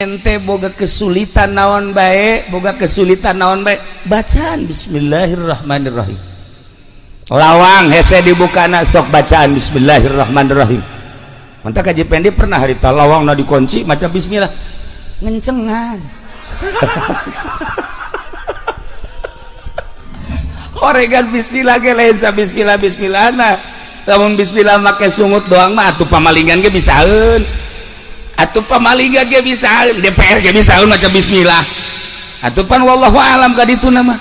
Ente boga kesulitan naon bae, boga kesulitan naon bae, bacaan bismillahirrahmanirrahim. Lawang hese dibukana sok bacaan bismillahirrahmanirrahim. Mantap Haji Pendi pernah harita lawangna dikunci maca bismillah ngencengan. Oregan bismillah ge lain sa bismillah bismillahna. Lamun bismillah make sungut doang mah atuh pamalingan ge bisaeun. Atuh pamalingan ge bisaeun, DPR ge bisaeun maca bismillah. Atuh pan wallahu alam ka dituna mah.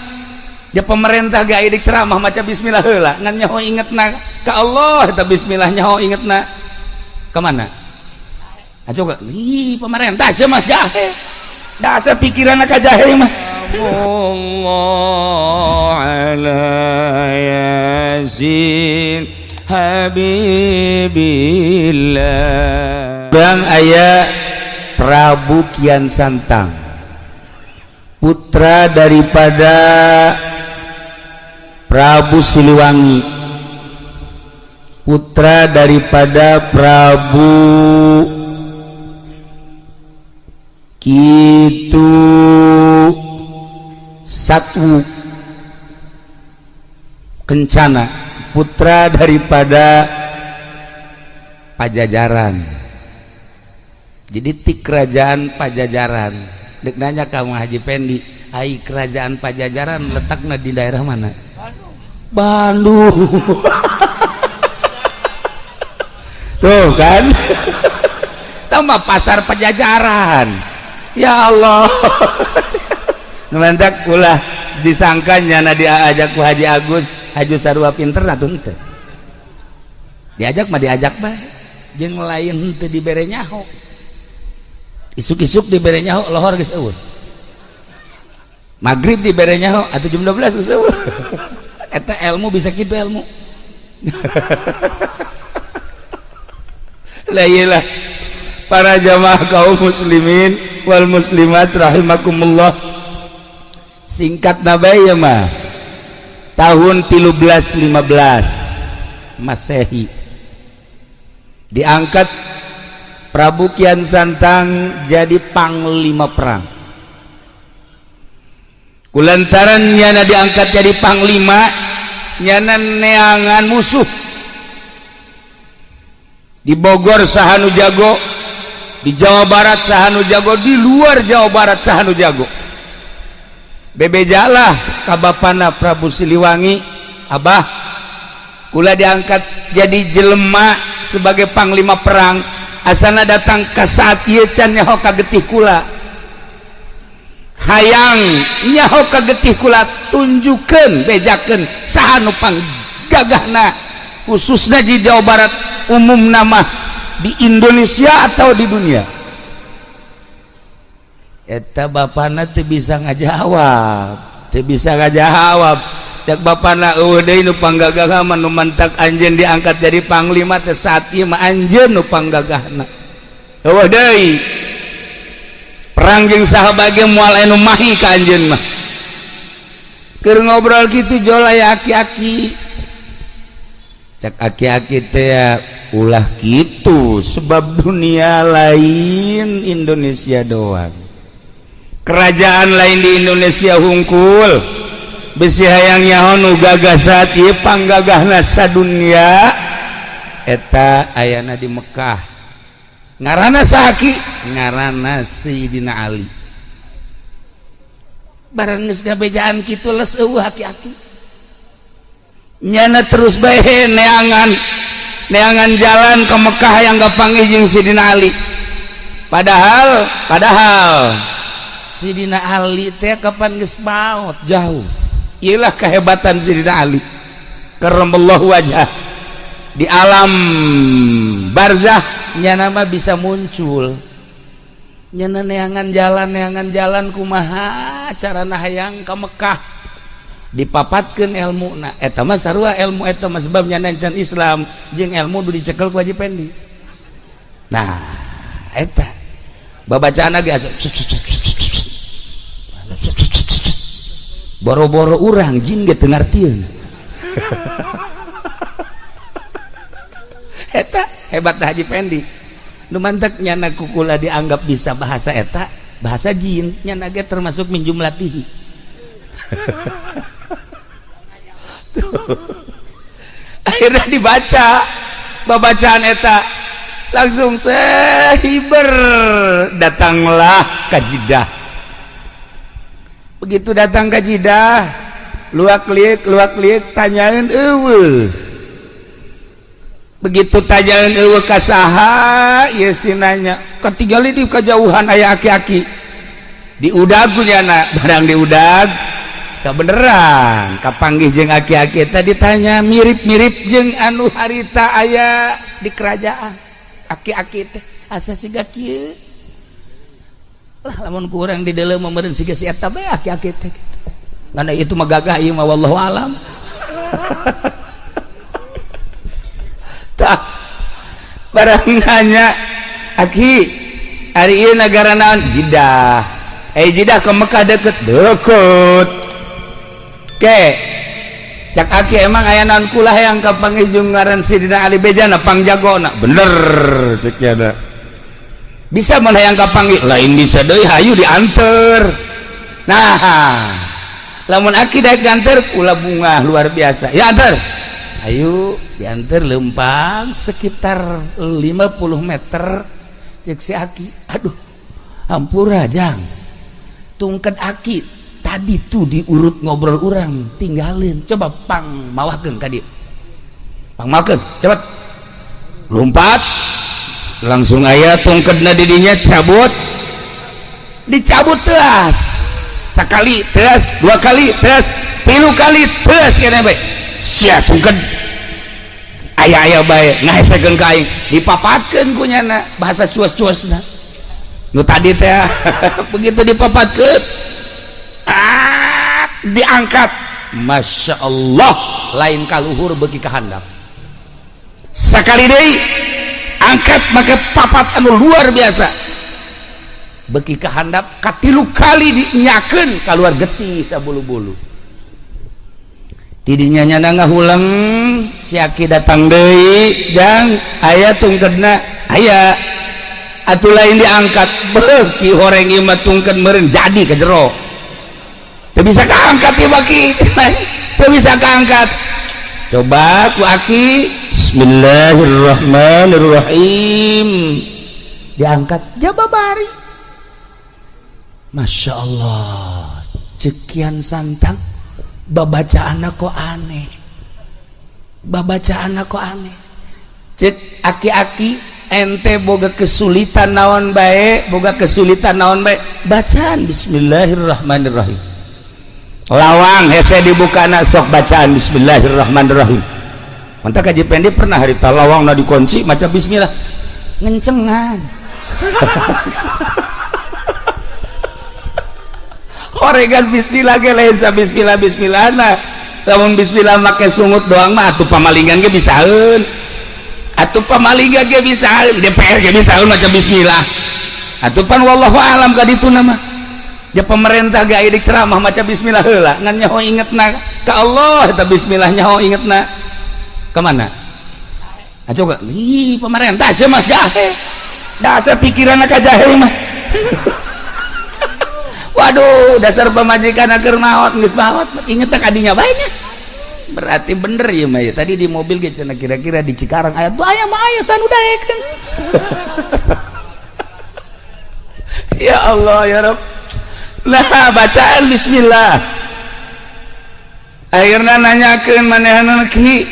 Ya pemerintah ge aya ceramah maca bismillah heula, ngan nyaho ingetna ka Allah eta bismillah nyaho ingetna. Kemana? Ayo ih pemerintah sih mah jahe. Dasar pikiran ka jahe mah. Allah ala Yasin Habibillah. Bang aya Prabu Kian Santang, putra daripada Prabu Siliwangi, putra daripada Prabu Kitu Satwu Kencana, putra daripada Pajajaran. Jadi ti kerajaan Pajajaran. Dek nanya kamu Haji Pendi, ai kerajaan Pajajaran letaknya di daerah mana? Bandung. Tuh kan? Tambah pasar Pajajaran. Ya Allah. Mantap ulah disangkanya na diajak ku Haji Agus, Haji sarua pinter atuh henteu. Diajak mah diajak bae. Jeung lain henteu dibere nyaho. Isuk-isuk dibere nyaho lohor geus eueuh. Magrib dibere nyaho atuh jam 12 geus eueuh. Eta ilmu bisa kitu ilmu. Lah iyalah para jamaah kaum muslimin wal muslimat rahimakumullah. Singkat nabai ya mah tahun 1315 Masehi diangkat Prabu Kian Santang jadi panglima perang. Kulantaran nyana diangkat jadi panglima, nyana neangan musuh di Bogor sahanu jago, di Jawa Barat sahanu jago, di luar Jawa Barat sahanu jago. Bebejalah ka bapana Prabu Siliwangi, abah kula diangkat jadi jelema sebagai panglima perang, asana datang ka saat ieu can nyaho ka getih kula, hayang nyaho ka getih kula, tunjukkeun bejakeun saha nu panggagahna khususna di Jawa Barat, umum nama di Indonesia atau di dunia. Eta bapana teu bisa ngajawab, teu bisa ngajawab. Cek bapana eueuh deui nu panggagahna mah nu mantak anjeun diangkat jadi panglima teh saat ieu mah anjeun nu panggagahna. Eueuh deui. Perang jeung saha bage moal aya nu mahi ka anjeun mah. Keur ngobrol kitu jol aya aki-aki. Cek aki-aki teh ulah kitu sebab dunia lain Indonesia doang. Kerajaan lain di Indonesia hungkul besi hayang nyaho nu gagah saat ieu panggagahna sadunya eta ayana di Mekah. Ngaranna saha ki? Ngaranna Sayyidina Ali. Barang geus ngabejaan kitu les eueuh aki-aki. Nyana terus bae neangan neangan jalan ke Mekah yang gapanggih jeung Sayyidina Ali. Padahal Sidina Ali teh kapan geus maot jauh. Iyalah kehebatan Sidina Ali. Karramallahu wajah. Di alam barzah nyana mah bisa muncul. Nyana neangan jalan kumaha carana hayang ka Mekah. Dipapatkeun ilmuna. Eta mah sarua ilmu eta mah sebab nyana can Islam jeung ilmu nu dicekel ku Haji Pendi. Nah, eta babacaanna ge boro-boro urang jin ge teu ngartieun. Eta hebat Haji Pendi. Nu mantak nyana kukula dianggap bisa bahasa eta, bahasa jin, nyana ge termasuk min jumlatihi. Akhirnya dibaca babacaan eta langsung sehiber datanglah ka Jidah. Begitu datang ka Jidah, luak liuk tanyain eueuh. Begitu tanyain eueuh ka saha, ieu si nanya, katinggali di kejauhan aya aki-aki. Diudag ku nyana, barang diudag kebeneran kapanggih jeung aki-aki eta ditanya mirip-mirip jeung anu harita aya di kerajaan. Aki-aki teh asa siga kieu. Lah lamun kurang di dalam meureun siga si eta bae aki-aki teh. Ngan itu mah gagah ieu mah wallahu alam. Tah barang nanya aki ari ieu nagara naon? Jidah. Jidah ke Mekah deket. Deket. Ke cak aki emang aya naon kula hayang kapanggih jeung ngaran Sidina Ali Bejana pangjagona. Bener cek nya. Bisa mun hayang kapanggih, lain bisa deui hayu dianter. Nah, lamun aki daek nganter kula bunga luar biasa. Ya anter. Ayo dianter lempang sekitar 50 meter cek si aki. Aduh, hampura jang. Tungket aki tadi tuh diurut ngobrol urang tinggalin, coba pang mawakeun ka dieu. Pang mawakeun, cepet. Lompat. Langsung aya tungketna di dinya cabut. Dicabut teas. Sakali teas, dua kali teas, tilu kali teas kene bae. Sia tungket. Aya-aya bae ngahesekeun ka aing, dipapatkeun ku nyana bahasa cuas-cuasna. Nu tadi teh begitu dipapatkeun diangkat, Masya Allah lain kaluhur bagi kehandap. Sekali deui angkat make papat anu luar biasa beki kehandap, katilu kali dinyakeun keluar getih sabulu-bulu. Tidinya nyana ngahulang si aki datang deui jang aya tungkedna aya atuh lain diangkat beuki horeng ieu mah tungked meureun jadi ke jero. Teu bisa kaangkat ieu baki. Teu bisa kaangkat. Coba ku aki bismillahirrahmanirrahim. Diangkat jababari. Masya Allah. Cekian santang babacaan kok aneh. Babacaan kok aneh. Cek aki-aki ente boga kesulitan naon bae, boga kesulitan naon bae. Bacaan bismillahirrahmanirrahim. Lawang hese dibukana sok bacaan bismillahirrahmanirrahim. Mantap Kaji Pendi pernah harita lawang na dikunci maca bismillah ngencengan. Oregan bismillah ge lain sa bismillah bismillahna. Lamun bismillah make sungut doang mah atuh pamalingan ge bisaeun. Atuh pamalingan ge bisaeun, DPR ge bisaeun maca bismillah. Atuh pan wallahu alam ka ditu mah. Ya pemerintah gak idik ceramah maca bismillah heula ngan nyaho ingetna ka Allah eta bismillah nyaho ingetna kemana? Ah coba ih pemerintah sia mah jahe. Dasar pikiranna ka jahe mah. Waduh, dasar pamajikan keur maot geus maot ingetna ka dinya bae nya. Berarti bener ieu mah ya. Tadi di mobil ge cenah kira-kira di Cikarang aya tuh aya mah aya sanu daekeun. Ya Allah ya Rabb. Nah bacaan bismillah akhirnya nanyakeun manehna ki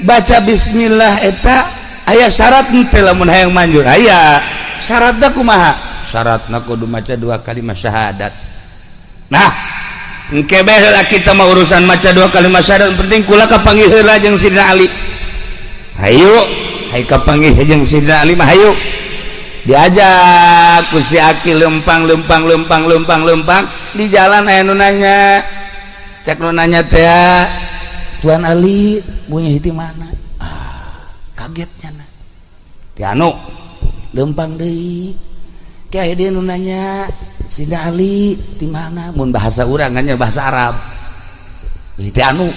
baca bismillah eta aya syarat henteu lamun hayang manjur aya syaratna kumaha syaratna kudu maca dua kalimat syahadat. Nah engke bae heula kita mah urusan maca dua kalimat syahadat penting kula kapanggih heula jeung Sidina Ali. Hayu hayu kapanggih jeung Sidina Ali mah hayu diajak ku si aki lempang lempang lempang lempang lempang di jalan aya nu nanya cek nu nanya teh Tuan Ali punya hiti mana? Ah, kaget nya ti anu lempang deui kayak dia nu nanya Sidina Ali di mana mun bahasa urang nya bahasa Arab ti anu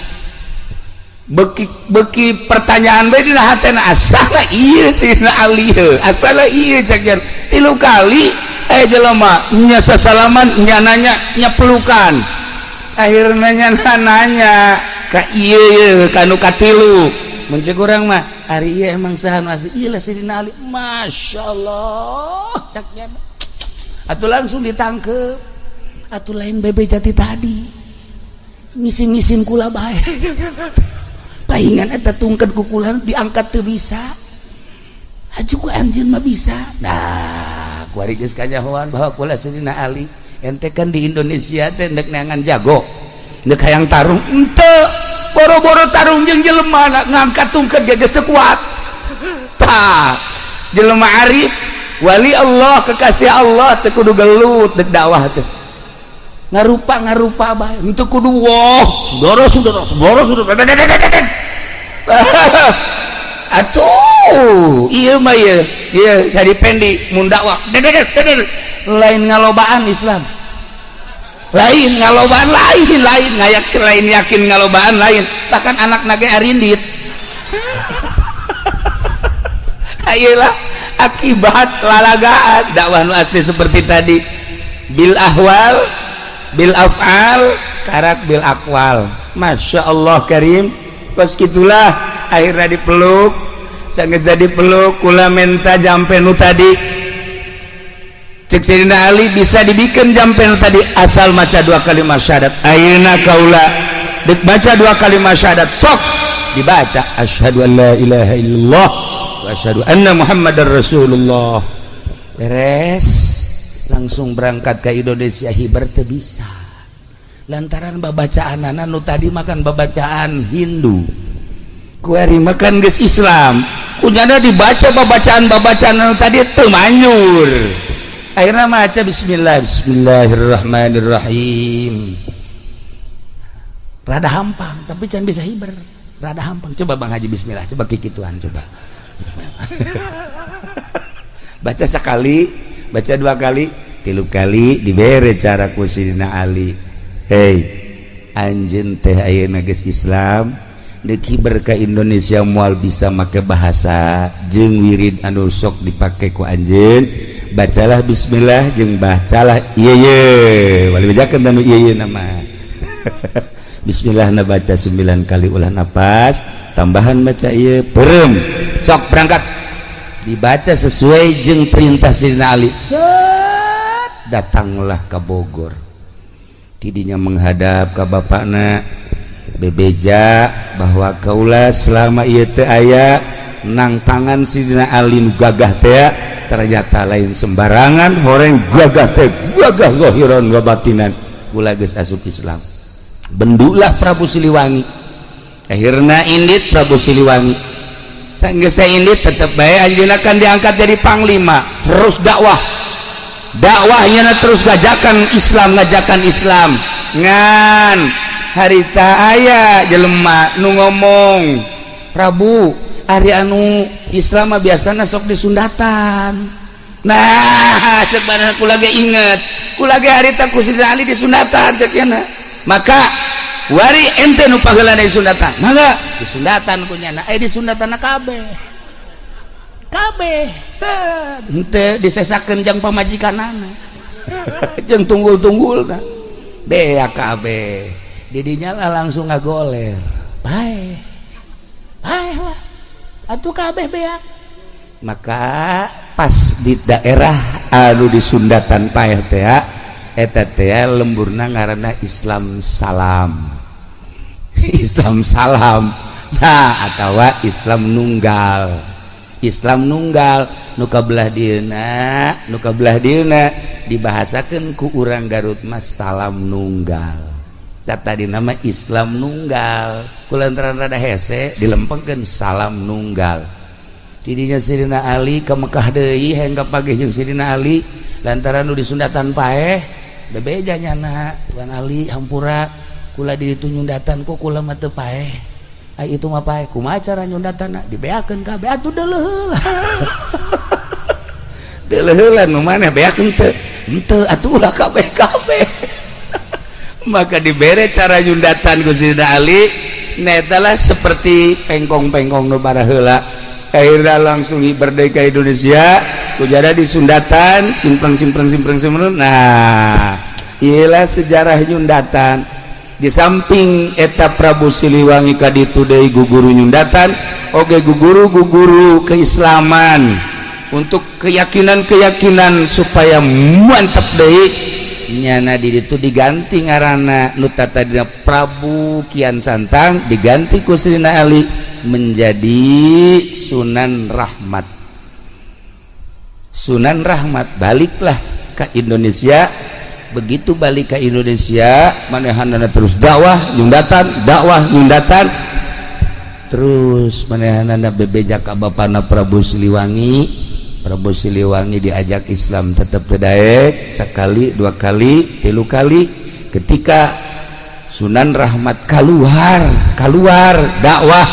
Beki beki pertanyaan bae dina hatena, asala ieu Sidina Ali heuh, asala ieu cek jan. Tilu kali eh jelema nya sasalaman, nya nanya, nya pelukan. Akhirnya nya nanya ka ieu ye ka nu katilu. Mun cek urang mah ari ieu emang saha nu asli? Ieu lah Sidina Ali. Masyaallah cek jan. Atuh langsung ditangkep. Atuh lain bebe jati tadi. Ngisin-ngisin kula bae. Paingan eta tungkeun ku kula diangkat teu bisa. Aju ku anjeun mah bisa. Nah, kuari geus kanyahoan bahwa kula Sidina Ali. Ente kan di Indonesia teh ndek neangan jago. Ndek hayang tarung henteu. Boro-boro tarung jeung jelema ngangkat tungkeun ge geus teu kuat. Tah, jelema arif, wali Allah, kekasih Allah teu kudu gelut dek dakwah teh. Ngarupa-ngarupa bae, henteu kudu woh, saudara saudara saudara saudara. Atuh, ieu mah ieu, ieu jadi pendi mun dakwah. Lain ngalobaan Islam. Lain ngalobaan, lain lain ngayak lain yakin ngalobaan lain. Bahkan anak nage arindit. Ayelah akibat lalagaan dakwah nu asli seperti tadi. Bil ahwal, bil af'al, karak bil aqwal. Masya Allah karim. Kos gitulah akhirnya dipeluk. Sangat jadi peluk kula menta jampe nu tadi. Cek Sayyidina Ali bisa dibikin jampe nu tadi asal maca dua kalimat syahadat. Ayeuna kaula dek baca dua kalimat syahadat sok dibaca asyhadu an la ilaha illallah wa asyhadu anna muhammadar rasulullah. Beres langsung berangkat ke Indonesia hiber teu bisa. Lantaran babacaanana nu tadi makan babacaan Hindu. Kuari makan geus Islam. Kunyana dibaca babacaan-babacaan nu tadi teu manjur. Akhirnya maca bismillah, bismillahirrahmanirrahim. Rada hampang tapi can bisa hiber. Rada hampang. Coba Bang Haji bismillah, coba kikituan coba. Baca sekali, baca dua kali, tilu kali dibere cara ku Sidina Ali. Hei, anjeun teh ayeuna geus Islam, deuk hiber ka Indonesia moal bisa make bahasa jeung wirid anu sok dipake ku anjeun. Bacalah bismillah jeung bacalah ieu ye. Wali bejakeun tanu ieu ye nama. Bismillah na baca 9 kali ulah napas, tambahan baca ieu peureum. Sok berangkat. Dibaca sesuai jeung perintah Sidina Ali. Set, datanglah ke Bogor. Tidinya menghadap ke bapakna bebeja bahwa kaula selama ieu teu aya nang tangan Sidina Ali nu gagah teh ternyata lain sembarangan horeng gagah teh gagah zahiran wa batinan. Kula geus asup Islam. Bendulah Prabu Siliwangi. Akhirna indit Prabu Siliwangi. Geus indit tetep bae anjeunna kan diangkat jadi panglima, terus dakwah. Dakwahnya terus ngajakan Islam, ngajakan Islam. Ngan harita aya jelema nu ngomong, Prabu, ari anu Islam mah biasana sok disundatan. Nah, cek badan kula ge inget. Kula ge harita ku Sidina Ali disundatan cek nya. Maka wari ente nu paheulana disundatan. Mangga disundatan ku nyana. Disundatanna kabeh. Kabeh. Set. Henteu disesakeun jang pamajikanana. Jeung tunggul-tunggulna. Bea kabeh. Didinya lah langsung ngagoler. Paeh. Paeh lah. Atuh kabeh bea. Maka pas di daerah anu disundatan paeh teh eta teh lemburna ngaranna Islam Salam. Islam Salam. Nah, atawa Islam Nunggal. Islam Nunggal nu kabelah dieuna, nu kabelah dieuna dibahasakeun ku urang Garut mah Salam Nunggal. Tadi nama Islam Nunggal. Kulantaran rada hese dilempengkeun Salam Nunggal. Tidinya Sidina Ali ke Mekah deui hayang kapagih jeung Sidina Ali lantaran nu disundatan paeh bebeja nyana Tuan Ali hampura kula di ditu nyundatan kok kula mah teu paeh. Ai itu mah paeh kumaha cara nyundatanna dibeakeun kabeh atuh deuleuh. Deuleuh nu maneh beakeun teu? Henteu atuh ulah kabeh kabeh. Maka dibere cara nyundatan ku Sidina Ali Nah, seperti pengkong-pengkong nu baraheula. Akhirnya langsung merdeka Indonesia kujada di Sundatan, simpreng simpreng simpreng simpreng. Nah, iyalah sejarah Nyundatan. Di samping eta Prabu Siliwangi kaditu deui guguru Nyundatan oge guguru guguru keislaman untuk keyakinan-keyakinan supaya mantap deui. Nyana di ditu diganti ngaranna, nu tadina Prabu Kian Santang diganti ku Sayyidina Ali menjadi Sunan Rahmat. Sunan Rahmat baliklah ke Indonesia. Begitu balik ke Indonesia, manehanana terus dakwah Nyundatan, dakwah Nyundatan terus. Manehanana bebeja ka bapana Prabu Siliwangi. Prabu Siliwangi diajak Islam tetap daek, sekali, dua kali, tilu kali. Ketika Sunan Rahmat keluar keluar dakwah,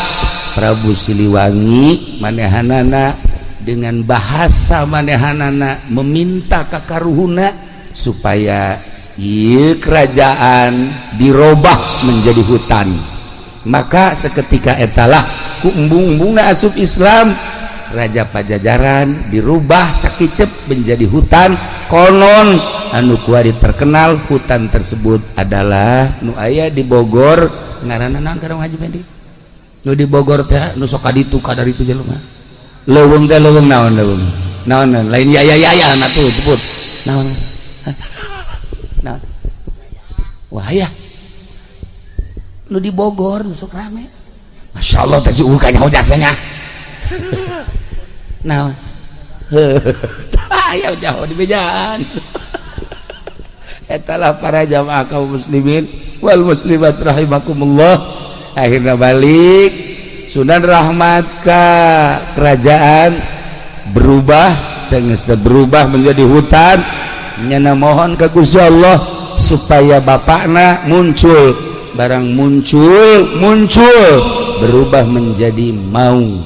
Prabu Siliwangi manehanana dengan bahasa manehanana meminta ka karuhuna supaya ieu kerajaan dirobah menjadi hutan. Maka seketika etalah ku embung-embungna asup Islam, Raja Pajajaran dirubah sakicep menjadi hutan. Konon anu kuari terkenal hutan tersebut adalah nu aya di Bogor. Ngaranna naon, Karang Haji Pendi? Nu di Bogor teh, nu sok kaditu kadaritu jelema, leuweung teh, leuweung naon, leuweung naon, naon? Lain ya ya ya ya, nah tuh jebut naon, naon? Wah ya, nu di Bogor nu sok rame. Masya Allah teh, si kayaknya jasanya naon? Ayo jauh di bejaan. Etalah para jamaah kaum muslimin wal muslimat rahimakumullah. Akhirnya balik Sunan Rahmat ke kerajaan, berubah sengesta, berubah menjadi hutan. Nyana mohon ke Gusti Allah supaya bapakna muncul. Barang muncul, muncul berubah menjadi maung.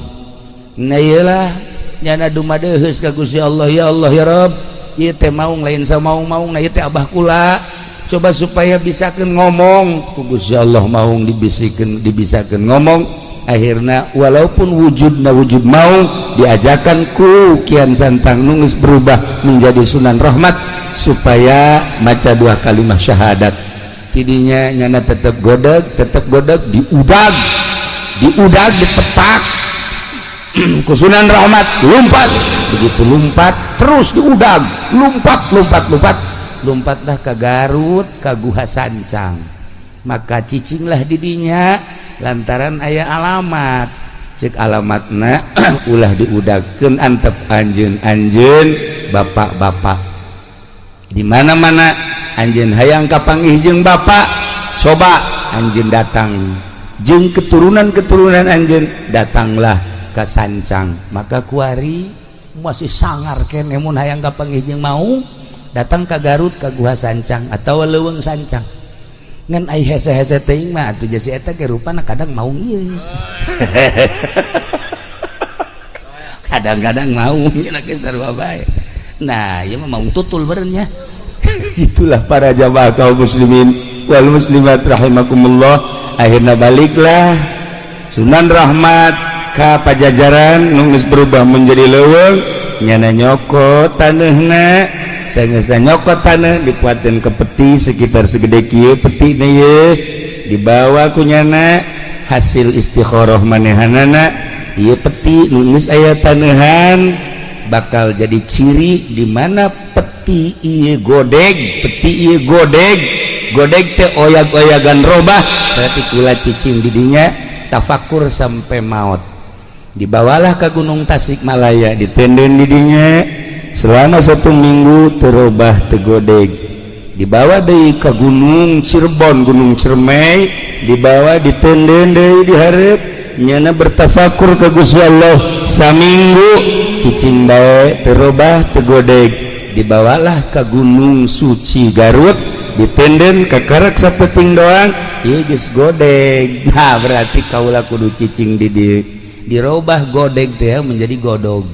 Nah, iyalah nyana dumadeheus ka Gusti Allah, "Ya Allah, ya Rabb, ieu teh maung lain samaung-maung, nah ieu teh abah kula, coba supaya bisakeun ngomong." Ku Gusti Allah maung dibisikeun, dibisakeun ngomong. Akhirnya walaupun wujudna wujud maung, diajakan ku Kian Santang nu geus berubah menjadi Sunan Rahmat supaya maca dua kalimat syahadat. Tidinya nyana tetap godeg, tetap godeg, diudag, diudag, ditepak ku Sunan Rahmat, lompat. Begitu lompat, terus diudag, lompat, lompat, lompat, lompatlah ke Garut, ke Guha Sancang. Maka cicinglah didinya lantaran aya alamat. Cek alamatna, "Ulah diudagkeun, antep anjeun, anjeun bapak-bapak di mana-mana anjeun hayang kapanggih jeung bapak, coba anjeun datang jeung keturunan-keturunan anjeun, datanglah ke Sancang." Maka kuari masih sangar kene, mun hayang kapanggih jeung mau datang ke Garut, ke Guha Sancang atau Leuweung Sancang. Ngan ai hese-hese teuing mah atuh jasi eta ge rupana kadang mau ieu, kadang-kadang mau nya ge sarua bae. Nah, ieu mah mau tutul berennya. Itulah para jamaah kaum muslimin wal muslimat rahimakumullah. Akhirnya baliklah Sunan Rahmat ka Pajajaran nu geus berubah menjadi leuweung. Nyana nyokot taneuhna. Sanggeus nyokot taneuh, dipuateun ke peti sekitar segede kieu peti ye, dibawa ku nyana. Hasil istikharah manehanana, ieu peti nu geus aya taneuhan bakal jadi ciri di mana peti ieu godeg. Peti ieu godeg, godeg teh oyag-oyagan robah, berarti kula cicing didinya tafakur sampai maut. Dibawalah ke Gunung Tasikmalaya, ditenden didinya selama satu minggu, terobah, tegodeg. Dibawa deui ke Gunung Cirebon, Gunung Ciremai, dibawa, ditenden deui dihareup. Nyana bertafakur ke Gusti Allah saminggu, cicing bae, terobah, tegodeg. Dibawalah ke Gunung Suci Garut, ditenden ke karak sapeting doang, ieu geus godeg. Nah, berarti kaula kudu cicing di dieu. Dirobah godeg teh menjadi godog.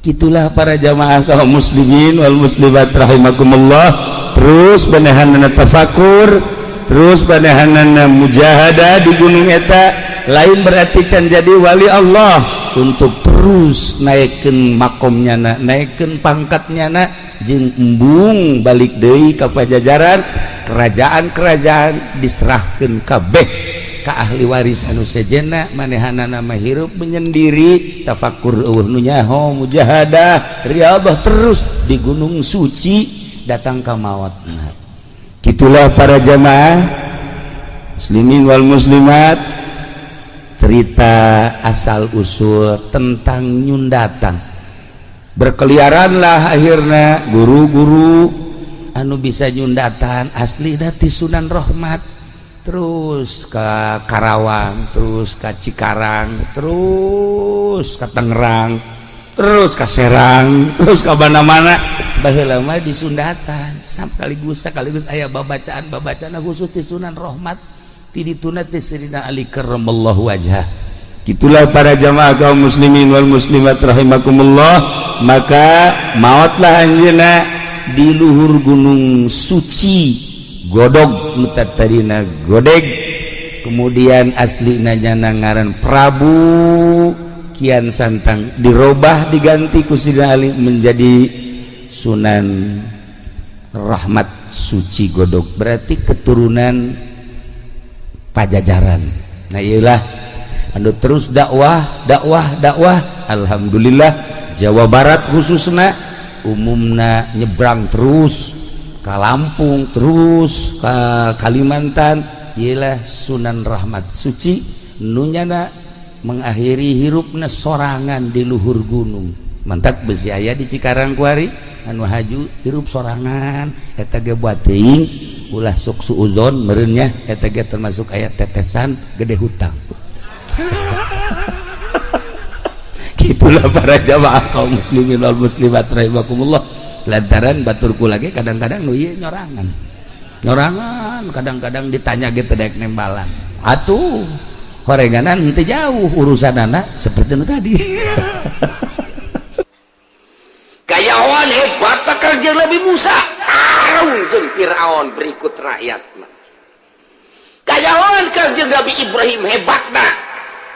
Itulah para jamaah kaum muslimin wal muslimat rahimakumullah. Terus benehan tafakur. Terus maranehanana mujahadah di gunung eta lain berarti can jadi wali Allah, untuk terus naikkeun makomnya na, naikkeun pangkatnya na, jeung embung balik deui ka Pajajaran. Kerajaan-kerajaan diserahkeun kabeh ka ahli waris anu sejenna. Manehanana mah hirup menyendiri, tafakur euweuh nu nyaho, mujahadah, riyadhah terus di Gunung Suci datang ka maotna. Gitulah para jamaah muslimin wal muslimat, cerita asal usul tentang nyundatang. Berkeliaranlah akhirnya guru-guru anu bisa nyundatan asli dati Sunan Rahmat, terus ke Karawang, terus ke Cikarang, terus ke Tangerang, terus ke Serang, terus ke mana-mana. Baheula mah disundatan sekaligus sekaligus aya babacaan babacaan khusus di Sunan Rahmat, ti dituna ti Sayyidina Ali karramallahu wajhah. Gitulah para jamaah kaum muslimin wal muslimat rahimakumullah. Maka maotlah anjeunna di luhur Gunung Suci Godog, nu tadina Godeg. Kemudian aslina nyana ngaran Prabu Kian Santang, dirobah, diganti ku Sayyidina Ali menjadi Sunan Rahmat Suci Godog, berarti keturunan Pajajaran. Nah, iyalah anu terus dakwah, dakwah, dakwah. Alhamdulillah Jawa Barat khususnya, umumna nyebrang terus ke Lampung, terus ke Kalimantan. Iyalah Sunan Rahmat Suci nunyana mengakhiri hirupna sorangan di luhur gunung. Mantak besi aya di Cikarang kuari anu haju hirup sorangan eta ge buat teuing, ulah sok suuzon meureunnya, eta ge termasuk aya tetesan gede hutang. Gitulah para jamaah kaum muslimin wal muslimat rahimakumullah. Lantaran baturku lagi kadang-kadang nu ieu nyorangan nyorangan, kadang-kadang ditanya gitu dek nembalan atuh horenganan teu jauh urusan anak seperti nu tadi. Kayawan hebat kerja lebih Musa tarung jeung Firaun berikut rakyatna. Kayawan kerja Nabi Ibrahim hebatna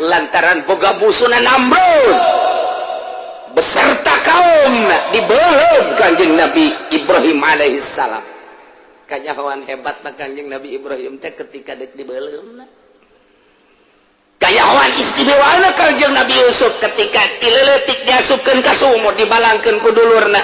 lantaran boga musuhna Namrud beserta kaum dibeuleum Kanjeng Nabi Ibrahim alaihissalam. Kanyahoan hebatna Kanjeng Nabi Ibrahim teh ketika dek dibeuleumna. Kayahoan istimewana Kanjeng Nabi Yusuf ketika tileutik diasupkeun ka sumur, dibalangkeun ku dulurna.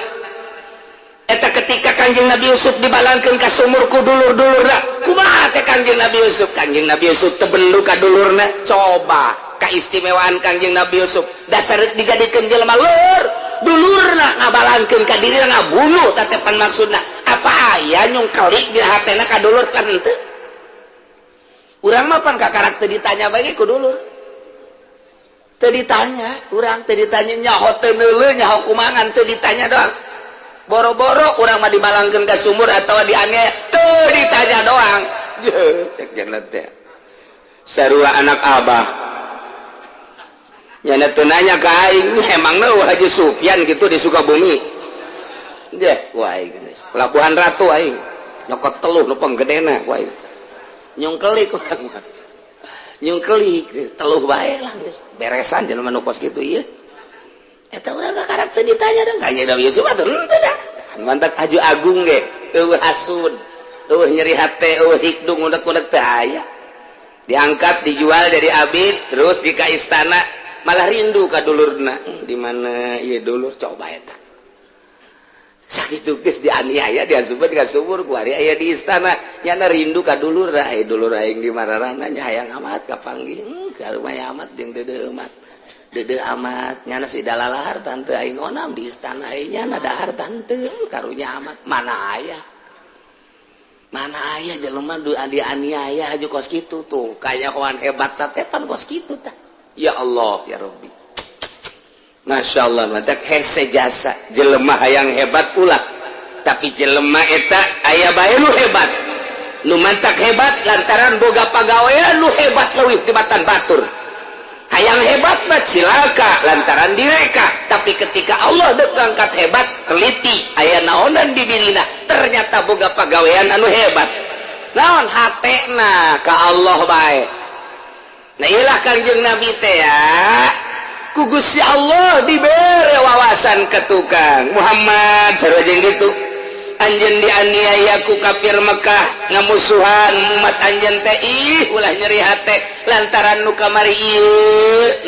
Eta ketika Kanjeng Nabi Yusuf dibalangkeun ka sumur ku dulur-dulurna, kumaha teh Kanjeng Nabi Yusuf? Kanjeng Nabi Yusuf teu bendu ka dulurna. Coba keistimewaan Kanjeng Nabi Yusuf dasar dijadikeun jelema luhur, dulurna ngabalangkeun ka dirina ngabunuh tatepan maksudna. Apa aya nyungkelik dina hatena ka dulur kan henteu? Urang mah pan kakarak teu ditanya bae ku dulur. Teu ditanya, urang teu ditanya nyaho teu neuleuh nyaho kumangan teu ditanya doang. Boro-boro urang mah dibalangkeun ka sumur atawa dianiaya teu ditanya doang. Yeuh, cek jeung teh. Sarua anak abah. Nyana teu nanya ka aing, emangna eueuh Haji Sufyan gitu di Sukabumi. Deh, wah aing geus. Pelabuhan Ratu aing. Nyokot teluh nu panggedena ku aing. Nyungkelik urang mah. Nyungkelik teluh bae lah geus. Beresan jelema nu kos kitu ieu. Eta urang karak teu ditanya dong ka Nabi Yusuf atuh henteu dah. Mantak Haji Agung ge eueuh hasud, eueuh nyeri hate, eueuh hikdung unek-unek teu aya. Diangkat dijual jadi abid terus di ka istana malah rindu ka dulurna. Di mana ieu dulur coba eta. Sakitu geus dianiaya diasupan ka sumur ku ari aya di istana nyana rindu ka dulur aya dulur aing di mararana nya hayang amat kapanggih kalumayan amat jeung deudeuh amat. Deudeuh amat nyana si dalalahar tante aing onam di istana aing nyana dahar tante karunya amat. Mana aya jelema du dianiaya haju kos kitu tuh kanyahoan hebat teh pan kos kitu tah. Ya Allah ya Rabbi. Masya Allah, mantak hese jasa jelema hayang hebat ulah, tapi jelema eta aya bae nu hebat, nu mantak hebat lantaran boga pagawean nu hebat leuwih tibatan batur. Hayang hebat mah cilaka lantaran direka, tapi ketika Allah dek ngangkat hebat teliti aya naonan di dirina, ternyata boga pagawean anu hebat. Naon hatena ka Allah bae. Nah iyalah Kangjeng Nabi teh ya. Ku Gusti Allah dibere wawasan ke tukang Muhammad sarua jeung kitu. Anjeun dianiaya ku kafir Mekah ngamusuhan umat anjeun teh ih ulah nyeri hate lantaran nu kamari ieu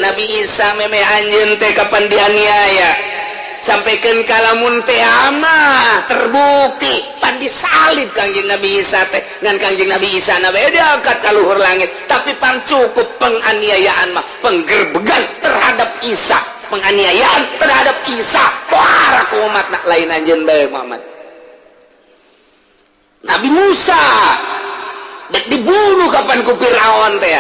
Nabi Isa memeh anjeun teh kapan dianiaya sampaikan kalamun teh ama terbukti pan disalib Kangjeng Nabi Isa teh ngan Kangjeng Nabi Isa na bae diangkat ka luhur langit tapi pan cukup penganiayaan mah penggerbegan terhadap Isa, penganiayaan terhadap Isa pohara ku umat nak lain anjeun bae Muhammad. Nabi Musa dek dibunuh kapan ku Firaun teh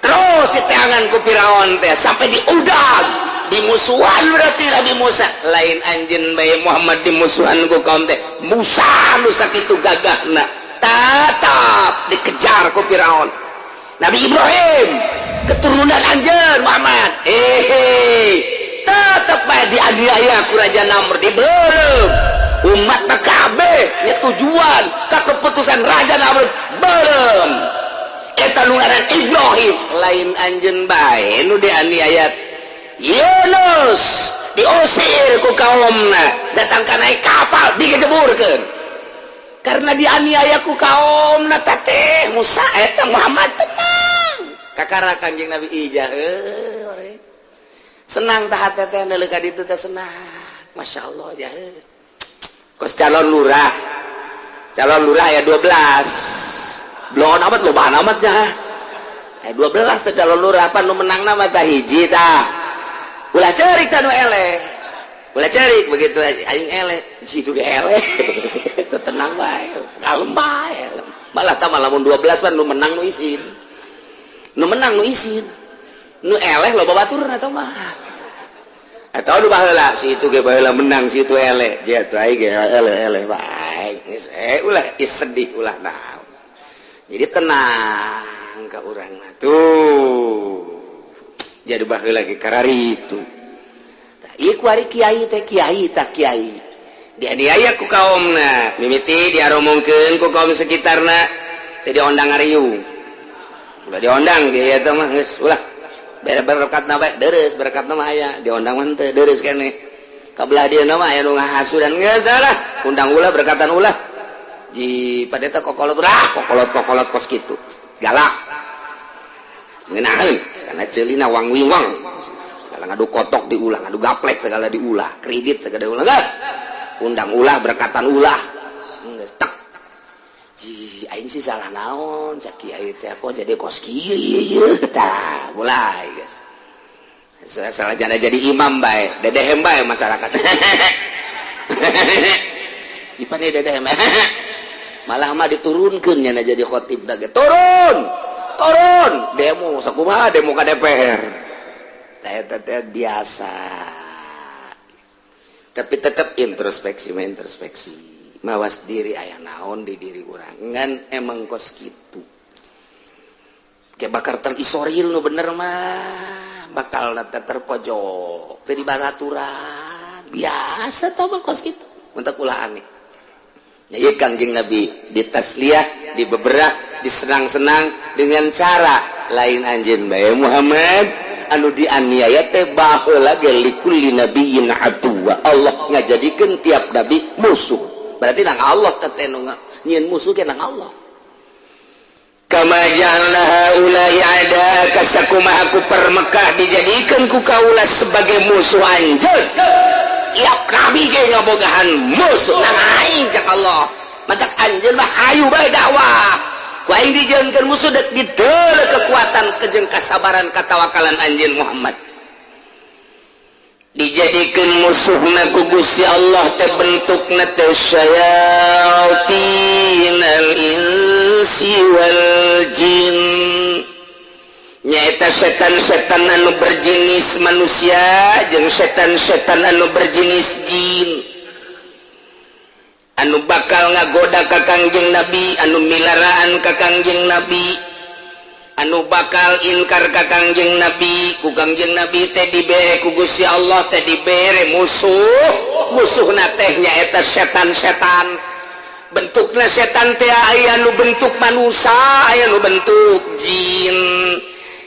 terus diteangan ku Firaun teh sampai diudag dimusuhan berarti Nabi Musa lain anjeun bae Muhammad dimusuhan ku kaum teh Musa nu sakitu gagahna tetap dikejar ku Firaun. Nabi Ibrahim keturunan anjeun Muhammad tetap bae dianiaya ku Raja Namrud dibeuleum umat kabeh nya tujuan ka keputusan Raja Namrud beuleum eta nu ngaran Ibrahim lain anjeun bae nu dianiaya. Yunus diusir ku kaumna datang ka naik kapal digejeburkeun karena dianiaya ku kaumna teh Musa eta Muhammad tenang kakara Kangjeng Nabi ijah heuh senang tah hate teh neuleuh ka ditu teh senang Masya Allah jah kos calon lurah ya 12 belum amat loba amat nya 12 teh calon lurah pan nu menangna mah tah hiji tah ulah cerik tah nu eleh ulah cerik begitu aing eleh situ ge eleh teu tenang bae kalem bae malah tah lamun 12 pan nu menang nu isin nu menang nu isin nu eleh loba baturna tah mah atau nu baheula si itu ge baheula menang si itu eleh dia tuh aing ge eleh bae geus ulah sedih ulah naon jadi tenang ka urang mah tuh jadi baheula ge karari itu tah ieu kuari kiai teh kiai tah kiai dianiaya ku kaumna mimiti diaromongkeun ku kaum sekitarna teh diondang ngariung ulah diondang dia eta mah geus ulah berkatna bae deres berkatna mah aya diondang mah teu deres keneh ka belah dieu mah aya nu ngahasudan geus lah undang ulah berkatan ulah ji padeta kokolot ulah kokolot-kokolot kos kitu galak ngeunaheun karena ceulina wang wiwang segala ngadu kotok diulah ngadu gaplek segala diulah kredit segala diulah geus undang ulah berkatan ulah geus tek ji aing sih salah naon cak kiai teh kok jadi kos kieu ieu tah mulai geus salah jana jadi imam bae dedehem bae masyarakat ipan dedehem malah mah diturunkeun nya jadi khotib da ge turun turun demo sakumaha demo ka DPR teh teh biasa tapi tetap introspeksi mah introspeksi mawas diri aya naon di diri urang ngan emang kos kitu kayak bakar terisoril nu bener mah bakal terpojok teu dibaraturan biasa tah mah kos kitu mentak ulah aneh nya ieu Kangjeng Nabi ditasliyah dibeberah disenang-senang dengan cara lain anjeun bae Muhammad anu dianiaya teh baheula ge likulli nabiyyin aduwa Allah ngajadikeun tiap nabi musuh berarti nang Allah teh nu nyieun musuh ge nang Allah kama ja'alna haula'i a'da'a sakumaha ku per Mekah dijadikeun ku kaula sebagai musuh anjeun tiap nabi ge ngabogahan musuh nang aing cak Allah matak anjeun mah hayu bae dakwah ku aing dijieunkeun musuh dek dideuleu kekuatan kejeng kasabaran katawakalan anjeun Muhammad dijadikan musuhna ku Gusti Allah teh bentukna teh syayatinal insi wal jin nyaeta setan-setan anu berjenis manusia jeung setan-setan anu berjenis jin anu bakal ngagoda ka Kangjeng Nabi anu milaraan ka Kangjeng Nabi anu bakal inkar ka Kangjeng Nabi ku Kangjeng Nabi teh dibere ku Gusti Allah teh dibere musuh musuhna teh nyaeta setan-setan Bentukna setan teh aya nu bentuk manusia, aya nu bentuk jin.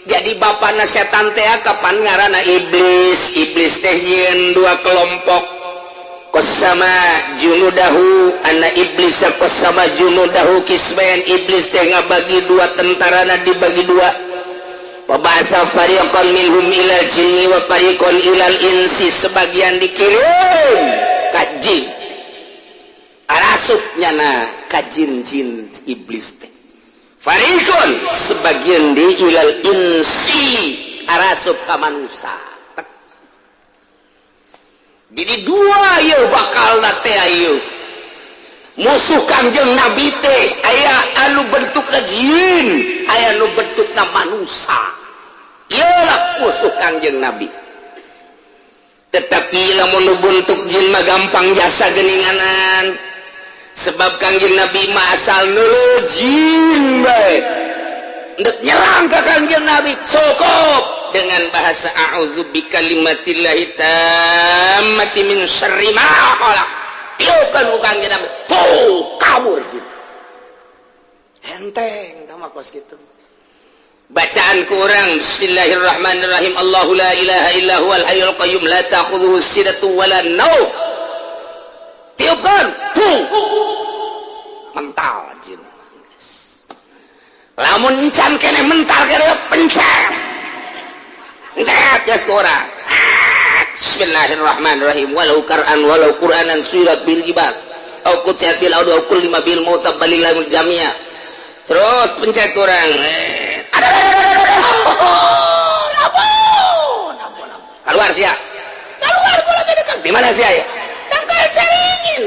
Jadi bapana setan teh kapan ngaranna iblis. Iblis teh nyieun dua kelompok. Qasama junudahu anna iblis qasama junudahu kismain. Iblis teh ngabagi dua tentarana, dibagi dua. Wa ba'atsa fariqan minhum ilal jinni wa fariqan ilal insi. Sebagian dikirim ka jin, arasup nyana ka jin-jin iblis teh. Fariqon sebagian di ilal insi, arasup ka manusia. Jadi dua ieu bakal teh ieu musuh Kangjeng Nabi teh, aya anu bentukna jin, aya anu bentukna manusia. Ieu musuh Kangjeng Nabi. Tetapi lamun nu bentuk jin mah gampang jasa geninganan, sebab Kangjeng Nabi mah asal neuleuh jin bae ndek nyerang ka Kangjeng Nabi cukup dengan bahasa a'udzu bikalimatillahi tammati min syarri ma khalaq. Tiukan ku Kangjeng Nabi, tuh kabur jin. Enteng tah mah kos kitu. Bacaan kurang bismillahirrahmanirrahim. Allahu la ilaha illa huwal hayyul qayyum la ta'khudhuhu sinatu wala naum. Tiupkan, tuh mental jin. Lamun encan kene mental kene pencet. Pencet geus ku urang. Bismillahirrahmanirrahim. Walau kar'an walau qur'anan surat bil jibal. Au qutiat bil ardi au kullima bil mauta balil jamia. Terus pencet kurang. Ada ampun, ampun, ampun. Keluar sia. Keluar kula teh dekat. Di mana sia ya? Tangkal caringin.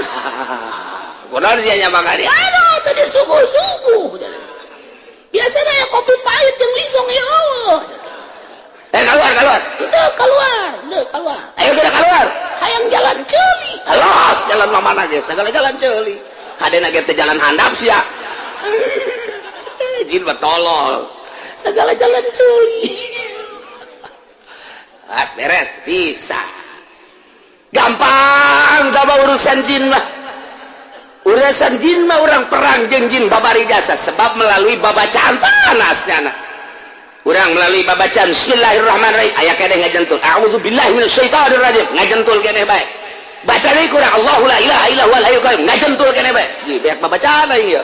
Kunaon sia nya mangari? Aduh, tadi suguh-suguh. Biasanya ya kopi pahit jeung lisong ya Allah. Keluar, keluar. Udah keluar, udah keluar. Ayo kita keluar. Hayang jalan ceuli. Alas, jalan mana ge? Segala jalan ceuli. Hadena ge teh jalan handap sia. Jin mah tolol. Segala jalan ceuli. As beres bisa. Gampang tambah urusan jin mah. Urusan jin mah orang perang jeung jin babari jasa sebab melalui babacaan panasnya nah. Urang melalui babacaan bismillahirrahmanirrahim aya keneh ngajentul. A'udzubillahi minasyaitonir rajim ngajentul keneh bae. Baca deui kurang Allahu la ilaha illa huwal hayyul qayyum ngajentul keneh bae. Ji beak babacaan aing ieu.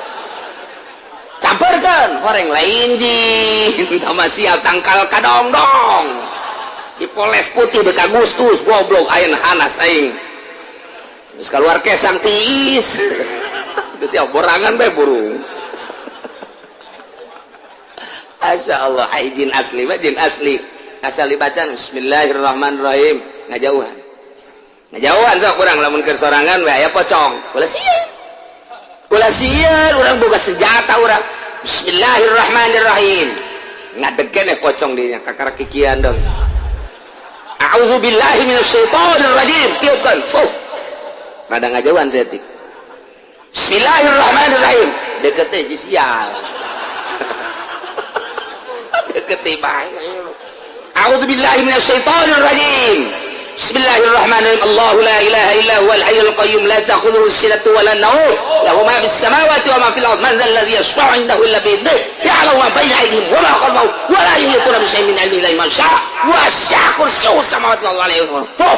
Camperkeun horeng lain jin tama sial tangkal kadongdong. Dipoles putih deuk Agustus goblok ayeuna hanas aing. Geus kaluar kesang tiis. Geus sial borangan bae burung. Masya Allah, jin asli mah jin asli. Asal dibaca bismillahirrahmanirrahim ngajauhan. Ngajauhan sok urang lamun keur sorangan we aya pocong. Ulah sieun. Ulah sieun urang boga senjata urang. Bismillahirrahmanirrahim. Ngadegen pocong dinya kakara kikian dong. A'udzubillahi minasyaitonir rajim. Tiupkeun. Fuh. Rada ngajauhan setik. Bismillahirrahmanirrahim. Deket teh sial. Deket bae. A'udzubillahi minasyaitonir rajim. Bismillahirrahmanirrahim. Allahu la ilaha illa huwal hayyul qayyum la ta'khudhuhu sinatu wa la nawm. Lahu ma fis samawati wa ma fil ardh. Man dzal ladzi yashfa'u 'indahu illa bi idhnihi. Ya'lamu ma baina aydihim wa ma khalfahum wa la yuhituna bi syai'in min 'ilmihi illa bima syaa. Wasi'a kursiyyuhu samawati wal ardi. Fuh.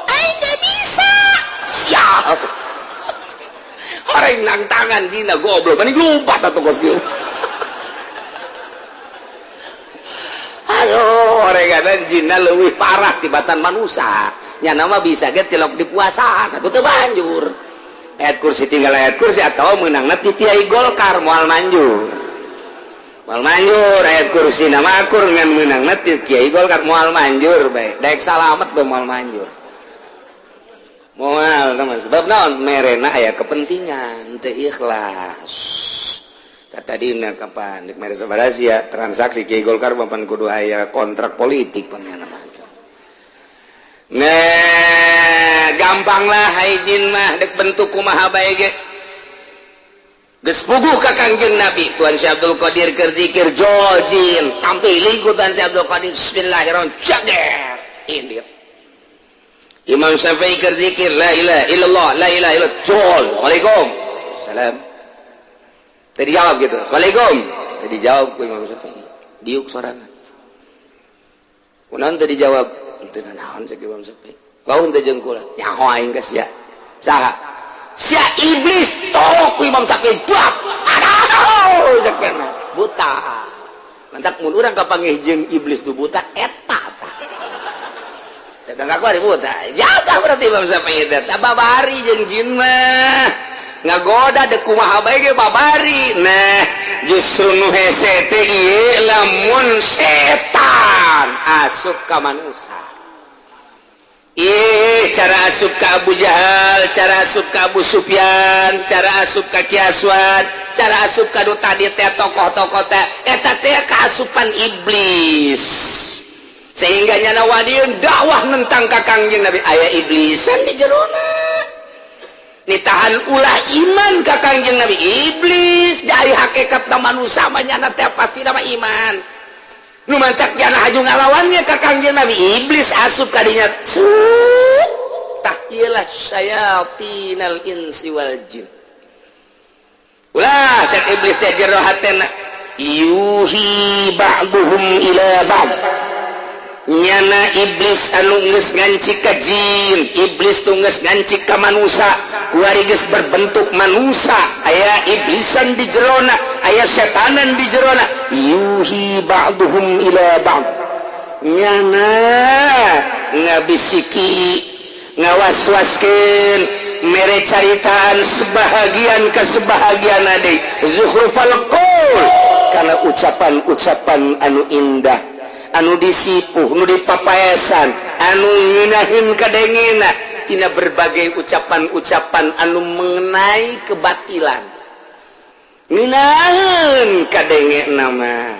Aing teu bisa. Siap. Horeng nang tangan dina goblok. Mending lompat atuh kos kieu. Aduh, oreganan jinna leuwih parah tibatan manusia. Nyana mah bisa ge tilok di puasaan atuh teu banjur. Ayat kursi tinggal ayat kursi atau meunangna ti Kiai Golkar moal manjur. Moal manjur ayat kursi nama akur ngan meunangna ti Kiai Golkar moal manjur bae. Daek salamet bae moal manjur. Moal teman sebab naon merena aya kepentingan teu ikhlas. Tadina kapan dek mere sabaraha sia transaksi Kiai Golkar papan kudu aya kontrak politik pamana mah. Nah, gampang lah hai jin mah dek bentuk kumaha bae ge. Geus puguh ka Kangjeng Nabi Tuan Syekh Abdul Qadir keur zikir jol jin tampil ku Tuan Syekh Abdul Qadir bismillahirrahmanirrahim jager indit. Imam Syafi'i keur zikir la ilaha illallah la ilaha illallah jol. Waalaikum. Salam. Tadi jawab gitu. Assalamualaikum. Tadi jawab ku Imam Syafi'i. Diuk sorangan. Kunaon teu dijawab? Teu naon cek Imam Syafi'i. Wau teu jeung kula. Nyaho aing ka sia. Saha? Sia iblis tolok ku Imam Syafi'i. Buat. Aduh cek buta. Mantak mun urang kapanggih jeung iblis tu buta eta tah. Datang aku ari buta. Jatah berarti Imam Syafi'i teh. Babari jeung jin mah. Ngagoda dek kumaha bae ge babari. Nah, justru nu hese teh ieu lamun setan asup ka manusia. Ih, cara asup ka Abu Jahal, cara asup ka Abu Sufyan, cara asup ka Ki Aswad, cara asup ka nu tadi teh tokoh-tokoh teh eta teh kaasupan iblis. Sehingga nyana wadiun dakwah nentang ka Kangjeng Nabi aya iblisan di jerona. Nitahan ulah iman ka Kangjeng Nabi iblis, jadi hakikat na manusia mah nyana teh pasti nama iman. Nu mantak jana haju ngalawannya ka Kangjeng Nabi iblis asup kadinya. Tah ieu lah syayatinal insi wal jin. Ulah cek iblis teh jero hatena yuhi ba'duhum ila ba'd. Nyana iblis anu geus nganci ka jin, iblis tu geus nganci ka manusia, kuari geus berbentuk manusia, aya iblisan di jerona, aya setanan di jerona. Yuhi ba'duhum ila ba'd. Nyana ngabisiki, ngawaswaskeun, mere caritaan sebahagian ke sebahagian ade zukhrufal qaul, kana ucapan-ucapan anu indah, anu disipuh, nu dipapaesan, anu ngeunaheun kadengena tina berbagai ucapan-ucapan anu mengenai kebatilan. Ngeunaheun kadengena mah.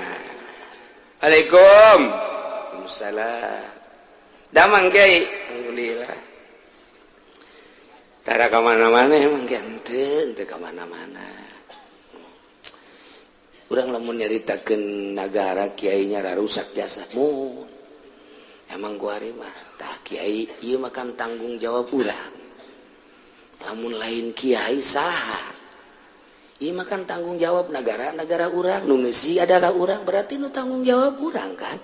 Waalaikum. Waalaikumsalam. Damang kiai. Alhamdulillah. Tara ka mana-mana emang kiai henteu, henteu ka mana-mana. Urang lamun nyaritakeun nagara kiainya rusak jasa. Mun. Emang kuari mah tah kiai ieu mah kan tanggung jawab urang. Lamun lain kiai saha? Ieu mah kan tanggung jawab negara, negara urang, nu ngeusi adalah urang, berarti nu tanggung jawab urang kan.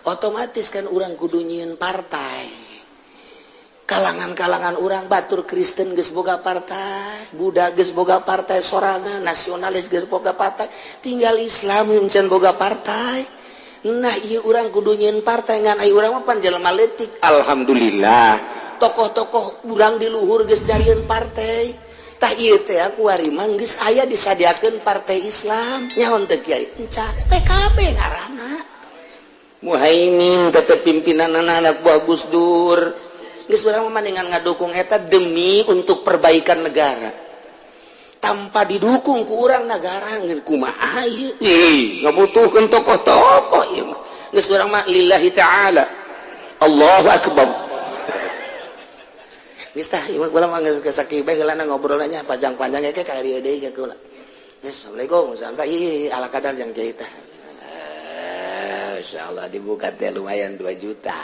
Otomatis kan urang kudu nyieun partai. Kalangan-kalangan urang batur Kristen geus boga partai, Buddha geus boga partai sorangan, nasionalis geus boga partai, tinggal Islam nu can boga partai. Nah, ieu urang kudu nyieun partai ngan ai urang mah pan jelema leutik. Alhamdulillah, tokoh-tokoh urang di luhur geus nyarieun partai. Tah ieu teh kuari mah geus aya disadiakeun partai Islam. Nyaon teh kiai? Enca PKB ngaranna. Muhaimin tetep pimpinan anak buah Gus Dur. Geus urang mah mendingan ngadukung eta demi untuk perbaikan negara. Tanpa didukung ku urang negara ngeun kumaha ieu? Ih, ngabutuhkeun tokoh-tokoh ieu mah. Geus urang mah lillahi ta'ala. Allahu akbar. Geus tah ieu mah kula mah geus sakit bae heulana ngobrolna panjang-panjang ge ka dieu deui ka kula. Geus assalamualaikum santai ala kadar yang kiai tah. Insyaallah dibuka teh lumayan 2 juta.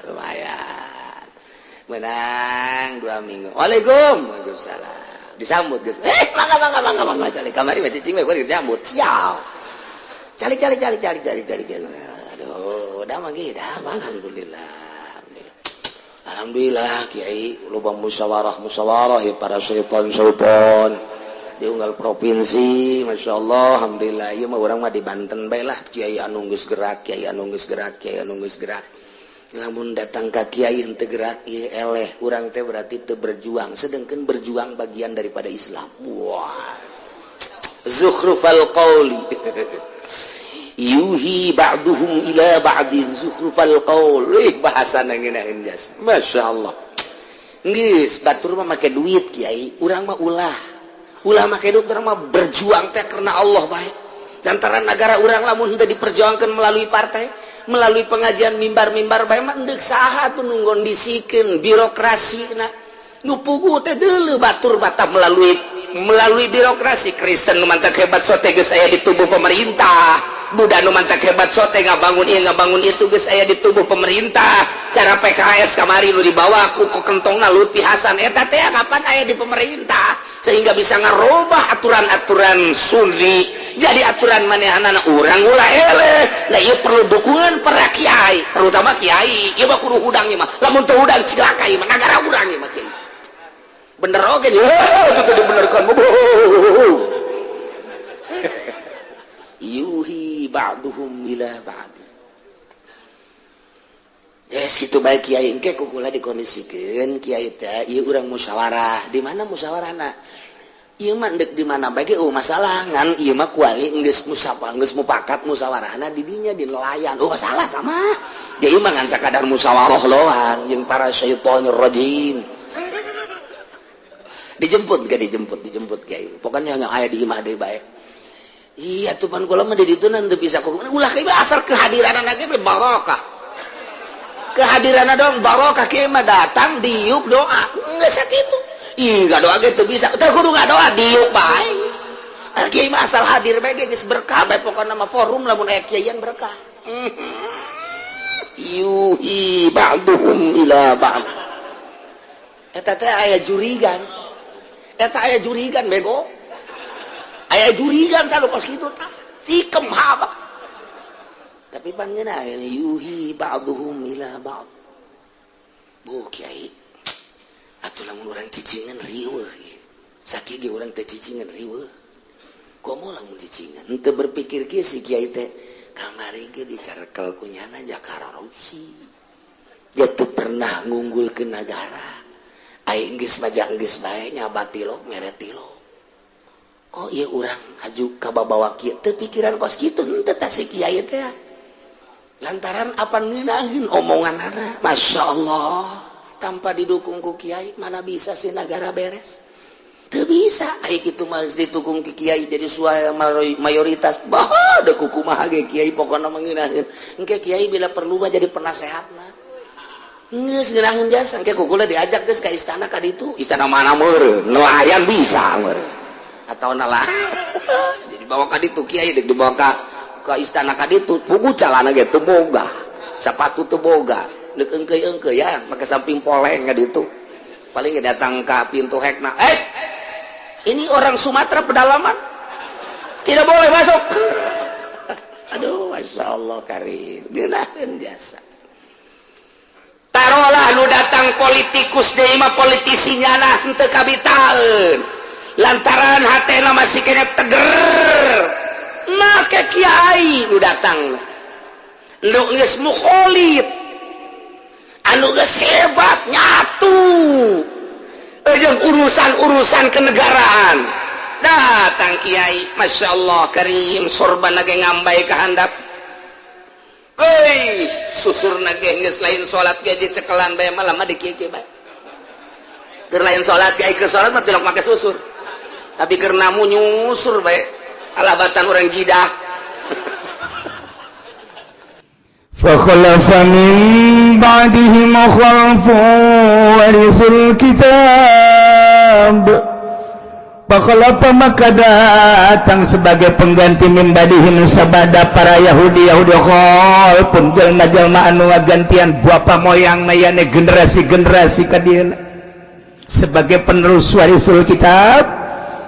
Lumayan. Menang 2 minggu. Waalaikum. Waalaikumsalam. Disambut geus. Mangga mangga mangga mangga calik kamari mah cicing we geus disambut. Sial. Calik calik calik calik calik calik. Aduh, damang ge damang alhamdulillah. Alhamdulillah kiai loba musyawarah musyawarah ya para syaitan-syaitan di unggal provinsi, Masya Allah, alhamdulillah ieu mah urang mah di Banten bae lah kiai anu geus gerak, kiai anu geus gerak, kiai anu geus gerak. Lamun datang ka kiai henteu gerak ieu eleh, urang teh berarti teu berjuang, sedangkan berjuang bagian daripada Islam. Wah. Zukhrufal qauli. Yuhi ba'duhum ila ba'din zukhrufal qaul. Ih bahasana ngeunaheun jas. Masya Allah. Geus batur mah make duit kiai, urang mah ulah. Ulah make duit urang mah berjuang teh karena Allah bae. Lantaran negara urang lamun henteu diperjuangkeun melalui partai, melalui pengajian mimbar-mimbar bae mah deuk saha atuh nu ngondisikeun birokrasina. Nu puguh teh deuleu batur bata melalui birokrasi. Kristen nu mantak hebat sote geus aya di tubuh pemerintah. Buddha nu mantak hebat sote ngabangun ieu ngabangun itu geus aya di tubuh pemerintah. Cara PKS kamari nu dibawa ku kentongna Lutfi Hasan eta teh kapan aya di pemerintah. Sehingga bisa ngarubah aturan-aturan Sunni jadi aturan manehanana urang ulah eleh. Nah, ieu perlu dukungan para kiai, terutama kiai. Ieu mah kudu hudang ieu mah. Lamun teu hudang cilaka ieu mah nagara urang ieu mah kiai. Bener oge nya, itu dibenerkan. Yuhi ba'duhum ila ba'd. Yes, gitu baik kiai engke kukula dikondisikeun kiai teh ieu urang musyawarah. Di mana musyawarahna? Ieu mah deuk di mana bae ge masalah ngan ieu mah kuali geus musyawarah geus mupakat musyawarahna di dinya di nelayan. Oh masalah tah mah. Dia ieu mah ngan sakadar musyawarah doang jeung para syaitonir rajim. Dijemput gak dijemput, dijemput kiai. Pokoknya nya aya di imah deui bae. Iya tuh pan kula mah di ditu teu bisa kumaha ulah kieu asal kehadiranana ge barokah. Kehadiran dong barokah kieu mah datang diuk doa geus sakitu. Ih ngadoa ge teu bisa teu kudu ngadoa diuk bae. Kieu mah asal hadir bae ge geus berkah bae pokona mah forum lamun aya kiaian berkah. Yuhi ba'duhum ila ba'd. Eta teh aya jurigan. Eta aya jurigan bego. Aya jurigan tah kos kitu tah. Tikem haba. Tapi pangeuna yuhi ba'duhum ila ba'd. Bu kiai atuh lamun urang cicingan riweuh. Sakieu ge urang teh cicingan riweuh. Komo lamun cicingan henteu berpikir kieu si kiai teh kamari ge dicarekel ku nyana korupsi. Dia teu pernah ngunggulkeun nagara. Aing geus majang geus bae nyabat tilok mere tilok. Kok ieu urang haju ka babawa kieu teu pikiran kos kitu henteu tah si kiai teh. Lantaran apa ngeunaheun omonganana Masya Allah tanpa didukung ku kiai mana bisa sih negara beres teu bisa ai kitu mah didukung ku kiai jadi suara mayoritas bah da kumaha ge kiai pokona mah ngeunaheun engke kiai bila perlu mah jadi penasehatna geus ngeunaheun jasa engke kukula diajak geus ka istana ka ditu istana mana meureun nelayan bisa meureun atau nelayan jadi bawa ka ditu kiai dibawa ka istana ka ditu pugu calana ge teu boga sepatu teu boga deuk eungkeuy-eungkeuy ya make samping poleng ka ditu paling ge datang ka pintu hekna ini orang Sumatera pedalaman tidak boleh masuk. Aduh Masya Allah karim ngeunaheun jasa tarolah nu datang politikus deui mah politisi nyana henteu kabitaeun lantaran hatena masih kena teger make kiai nu datang nu geus mukholid anu geus hebat nyatu jeung urusan-urusan kenegaraan datang kiai Masya Allah karim sorban ge ngambai ka handap euy susurna ge geus lain salat ge dicekelan bae malam mah di kieu bae keur lain salat ge keur salat mah tilok make susur tapi keur namu nyusur bae alabatan orang jidah. فخلف من بعدهم خلف ورثوا الكتاب. فخلف maka datang sebagai pengganti min ba'dihim sabada para Yahudi Yahudi khalfun jelma-jelma anu ngagantian bapa moyang mayane generasi-generasi ka dieuna sebagai penerus warisul kitab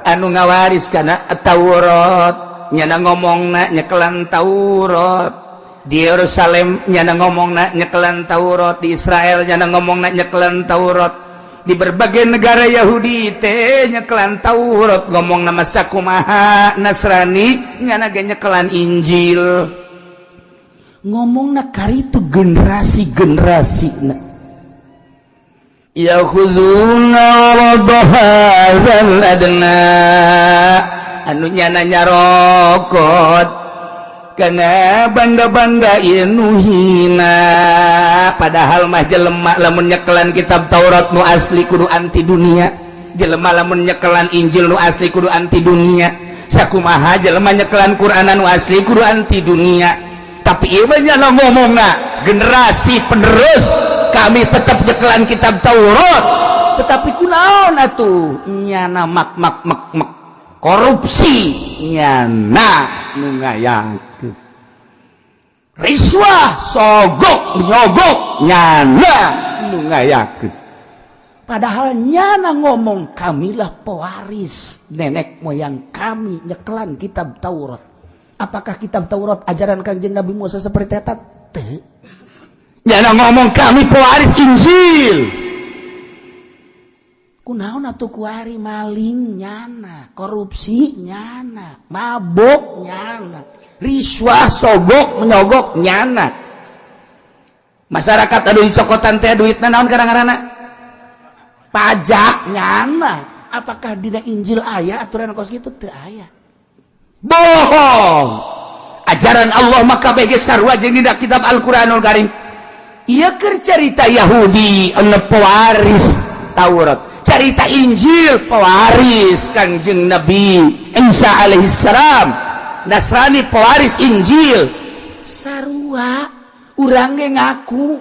anu ngawaris kana Taurat nyana ngomongna nyekelan Taurat di Yerusalem nyana ngomongna nyekelan Taurat di Israel nyana ngomongna nyekelan Taurat di berbagai negara Yahudi teh nyekelan Taurat ngomongna masa kumaha Nasrani nyana ge nyekelan Injil ngomongna karitu generasi-generasi yakhuduna arada hadzal adna anu nyana nyarokot karena banda-banda nu hina padahal mah jelema lamun nyekelan kitab Taurat nu asli kudu anti dunia jelema lamun nyekelan Injil nu asli kudu anti dunia sakumaha jelema nyekelan Quran nu asli kudu anti dunia tapi ieu mah nyana ngomongna generasi penerus kami tetap nyekelan kitab Taurat tetapi kunaon atuh nyana mak mak mak mak korupsi nyana nu ngayangkeun riswah sogok nyogok nyana nu ngayakeun Padahal nyana ngomong kamilah pewaris nenek moyang kami nyekelan kitab Taurat. Apakah kitab Taurat ajaran Kangjeng Nabi Musa seperti eta? Teu. Nyana ngomong kami pewaris Injil. Kunaon atuh kuari maling nyana, korupsi nyana, mabok nyana, riswah sogok menyogok nyana. Masyarakat anu dicokotan teh duitna naon kadang-kadang? Pajak nyana. Apakah dina Injil aya aturan kos kitu? Teu aya. Bohong. Ajaran Allah maka bege sarua jeung dina kitab Al-Qur'anul Karim. Ieu keur carita Yahudi anu pewaris Taurat, carita Injil pewaris Kangjeng Nabi Isa alaihissalam, Nasrani pewaris Injil. Sarua urang ge ngaku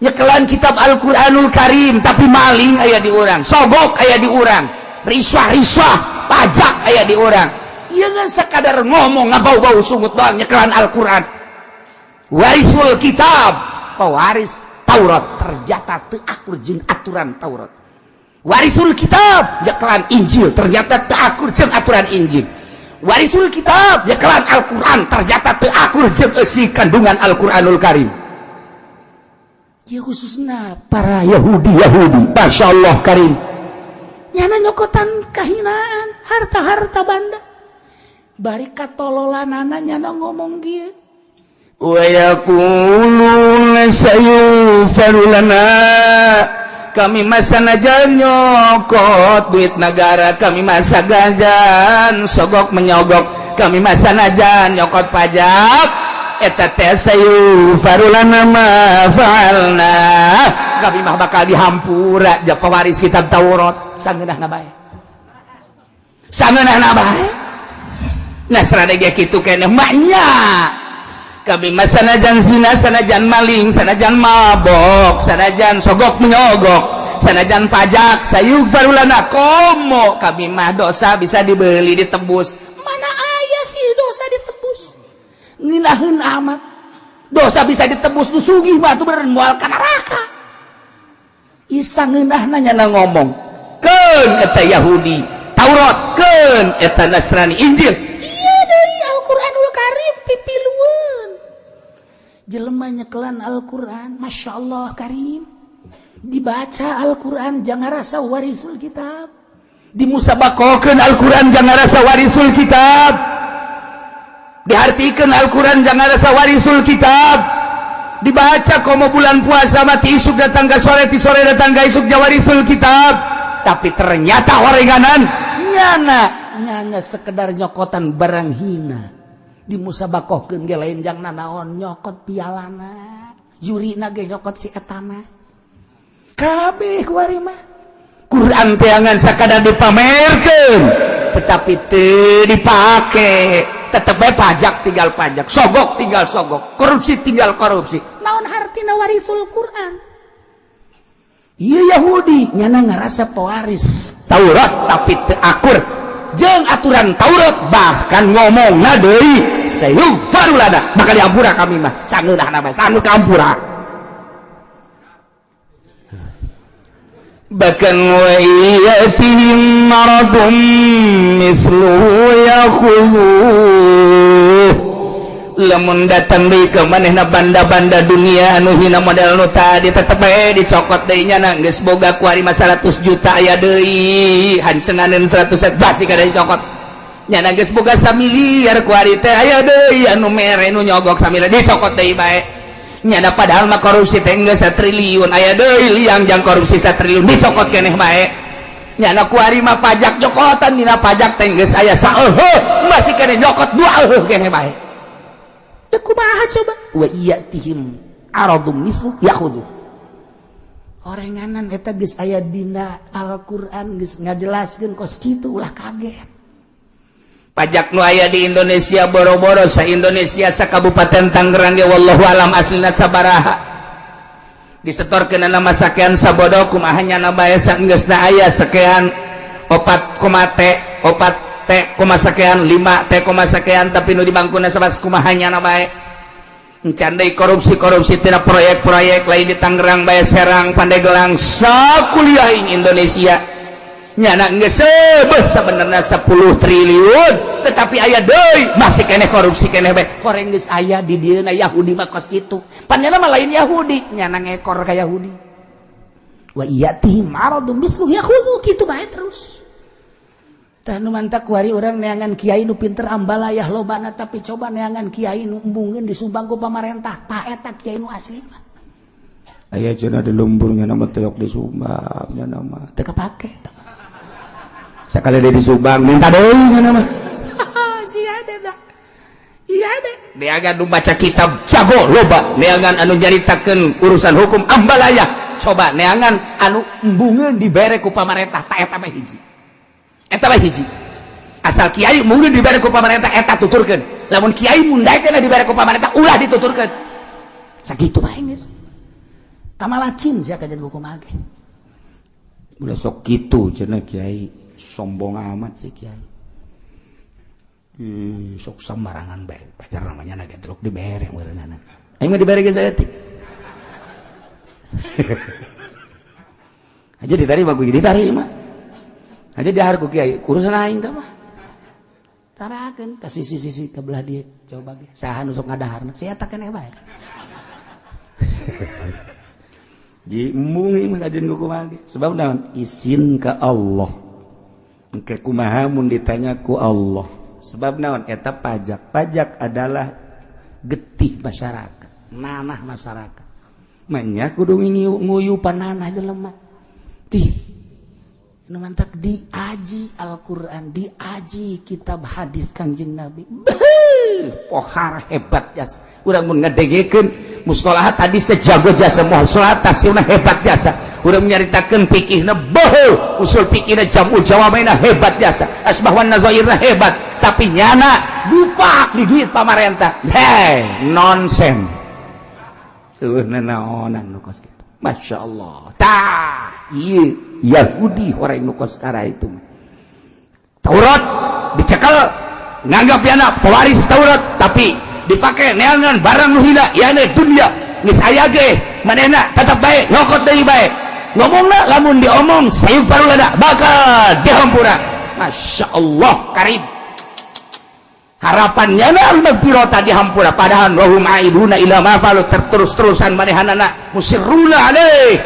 nyekelan kitab Al-Qur'anul Karim, tapi maling aya di urang, sogok aya di urang, riswah-riswah pajak aya di urang. Ieu ngan sakadar ngomong ngabau-bau sungut doang nyekelan Al-Qur'an. Warisul kitab, pewaris Taurat, ternyata teu akur jeung aturan Taurat. Warisul kitab nyekelan Injil, ternyata teu akur jeung aturan Injil. Warisul kitab nyekelan Al-Qur'an, ternyata teu akur jeung eusi kandungan Al-Qur'anul Karim. Ya khususnya para Yahudi-Yahudi, Masya Allah Karim, nyana nyokotan kahinaan harta-harta banda, bari katololanana nyana ngomong kieu, wa yaquluna sayughfaru lana, kami mah sanajan nyokot duit negara, kami mah sanajan sogok menyogok, kami mah sanajan nyokot pajak, eta teh sayughfaru lana ma fa'alna, kami mah bakal dihampura ja pewaris kitab Taurat. Sangeunahna bae, sangeunahna bae. Nasrani ge kitu keneh maknya, kami mah sanajan zina, sanajan maling, sanajan mabok, sanajan sogok menyogok, sanajan pajak, sayughfaru lana, komo kami mah dosa bisa dibeli, ditebus. Mana aya sih dosa ditebus? Nginaheun amat dosa bisa ditebus. Nu sugih mah atuh bener moal ka neraka. Isa ngeunahna nyana ngomong keun eta Yahudi Taurat, keun eta Nasrani Injil. Ieu deui Al-Qur'anul Karim pipilueun jelema nyekelan Al-Qur'an, Masya Allah Karim, dibaca Al-Qur'an jangan rasa warisul kitab, dimusabakokeun Al-Qur'an jangan rasa warisul kitab, diartikan Al-Quran jangan rasa warisul kitab, dibaca komo bulan puasa mati isuk datang ke sore, ti sore datang ke isuk jawarisul kitab. Tapi ternyata orenganan nyana nyana sekedar nyokotan barang hina, dimusabakohkeun ge lain jang nanaon, nyokot pialana, jurina ge nyokot si etana kabeh. Kuari mah Quran teangan sakadar dipamerkeun tetapi teu dipake. Tetep bae pajak tinggal pajak, sogok tinggal sogok, korupsi tinggal korupsi. Naon hartina warisul Quran? Iya Yahudi nyana ngerasa pewaris Taurat tapi teu akur jeung aturan Taurat, bahkan ngomongna deui sayughfaru lana, maka diampura kami mah. Sangeunahna mah sanu kampura. Bahkan wa yatihim maradum mithluhu yakhudhuh, lamun datang deui ka manehna banda-banda dunia anu hina model nu tadi, tetep bae dicokot deui nya. Geus boga kuari mah 100 juta, aya deui hancenganeun 100 basi kada dicokot nya. Geus boga samiliar kuari teh, aya deui anu mere nu nyogok samiliar, dicokot deui bae nyana. Padahal mah korupsi teh geus satriliun, aya deui liang jang korupsi satriliun, dicokot keneh bae nyana. Kuari mah pajak nyokotan, dina pajak teh geus aya saeuheuh, masih keneh nyokot dua euheuh keneh bae. Teu kumaha coba? Wa iyatihim aradum mislu yakhudhu, orenganan eta geus aya dina Al-Qur'an, geus ngajelaskeun kos kitu. Ulah kaget pajak nu aya di Indonesia, boro-boro sa Indonesia, sa Kabupaten Tangerang ge wallahu alam aslina sabaraha disetorkeun nama sakean sabodo. Kumaha nyana bae saenggeusna aya sekian 4 koma T, 4 T koma sekian, 5 T koma sekian, tapi nu di bangkuna sabat. Kumaha nyana bae Encan deui korupsi-korupsi tina proyek-proyek lain di Tangerang bae, Serang, Pandeglang, sakuliah Indonesia. Nyana geus seubeuh sabenerna 10 triliun, tetapi aya deui masih keneh korupsi keneh bae. Koreng geus aya di dieuna Yahudi mah kos kitu. Pan nyana mah lain Yahudi, nyana ngekor ka Yahudi. Wa iyatihim aradun mislu yakhudhu, kitu bae terus. Tah nu mantak kuari urang neangan kiai nu pinter ambalayah lobana, tapi coba neangan kiai nu embungeun disumbang ku pamarentah, tah eta kiai nu asli mah. Aya cenah di lembur nya mah telok di Sumbang nya mah teu kapake. Sakali deui di Subang minta deui nya mah. Sia deh. Iya deh. Neangan nu baca kitab jago loba, neangan anu nyaritakeun urusan hukum ambalayah, coba neangan anu embungeun dibere ku pamarentah, tah eta mah hiji. Eta mah hiji. Asal kiai mungkin dibere ku pamarentah eta tuturkeun. Lamun kiai mundaikeun dibere ku pamarentah ulah dituturkeun. Sakitu bae geus. Kamalacin sia kajian kumaha ge. Ulah sok kitu cenah kiai, sombong amat sih kiai. Ih, sok sembarangan bae. Pacar namanya na gedrok dibere meureunana. Aing mah dibere ge saeutik. Aja diterima ku diterima. Aja dahar ku kiai, urusan aing teh mah. Tarakeun ka sisi-sisi ka belah dieu, coba ge. Saha nu sok ngadaharna, sia eta keneh bae. Ji embung ieu mah kajian ku kumaha ge. Sebab naon? Isin ka Allah. Engke kumaha mun ditanya ku Allah. Sebab naon? Eta pajak. Pajak adalah getih masyarakat, nanah masyarakat. Manya kudu nguyupan nanah jelema. Tih nu mantak diaji Al-Qur'an, diaji kitab hadis Kangjeng Nabi. Pohar hebat jas. Urang mun ngadengekeun mustalahat hadis teh jago jasa, mustalahat tafsirna hebat jasa. Urang nyaritakeun fikihna boho, usul fikihna jamul jawamaina hebat jasa, asbah wan nazairna hebat, tapi nyana dupak di duit pamarentah. Hei, nonsen. Eueuh nanaonan nu kos kitu. Masya Allah. Tah, ieu Yahudi orang nu kos kara itu. Taurat dicekel nganggap yana pewaris Taurat, tapi dipakai neangan barang nu hina yana dunia. Geus aya ge manehna tetep bae nyokot deui bae. Ngomongna lamun diomong sayup parulada bakal dihampura. Masya Allah karib. Harapannya na al-maghfirata dihampura, padahal wahum aiduna ila ma falu, terus-terusan manehanana musirruna alaih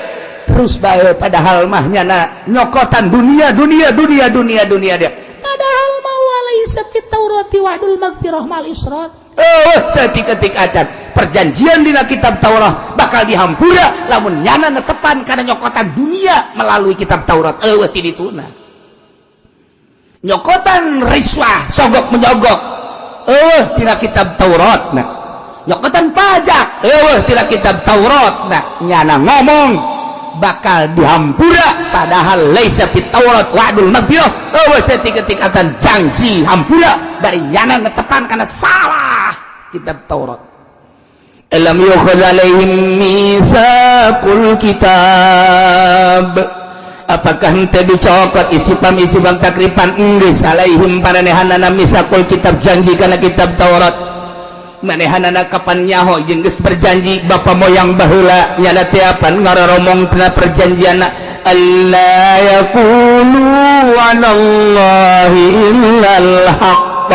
terus bae, padahal mah nyana nyokotan dunia dunia dunia dunia dunia dia, padahal mah walaisa fit taurati wa'dul maghfirah mal israt. Oh, setik-ketik acan perjanjian dina kitab Taurat bakal dihampura lamun nyana netepan kana nyokotan dunia melalui kitab Taurat. Eueuh ti dituna nyokotan riswah sogok menyogok eueuh tina kitab Taurat, nah nyokotan pajak eueuh tina kitab Taurat, nah nyana ngomong bakal dihampura padahal laisa fit Taurat wa'dul maghfirah. Eueuh saeutik-eutik atan janji hampura bari nyana netepan kana salah kitab Taurat. Alam yukhadh alaihim mitsaqul kitab, apakah henteu dicokot isipam-isipam takripan enggeus alaihim paranehanana mitsaqul kitab, janji kana kitab Taurat. Manehanana kapan nyaho jeung geus berjanji bapa moyang baheula nyana teh apan ngaroromong tina perjanjianna alla yaqulu 'alallahi illal haqq.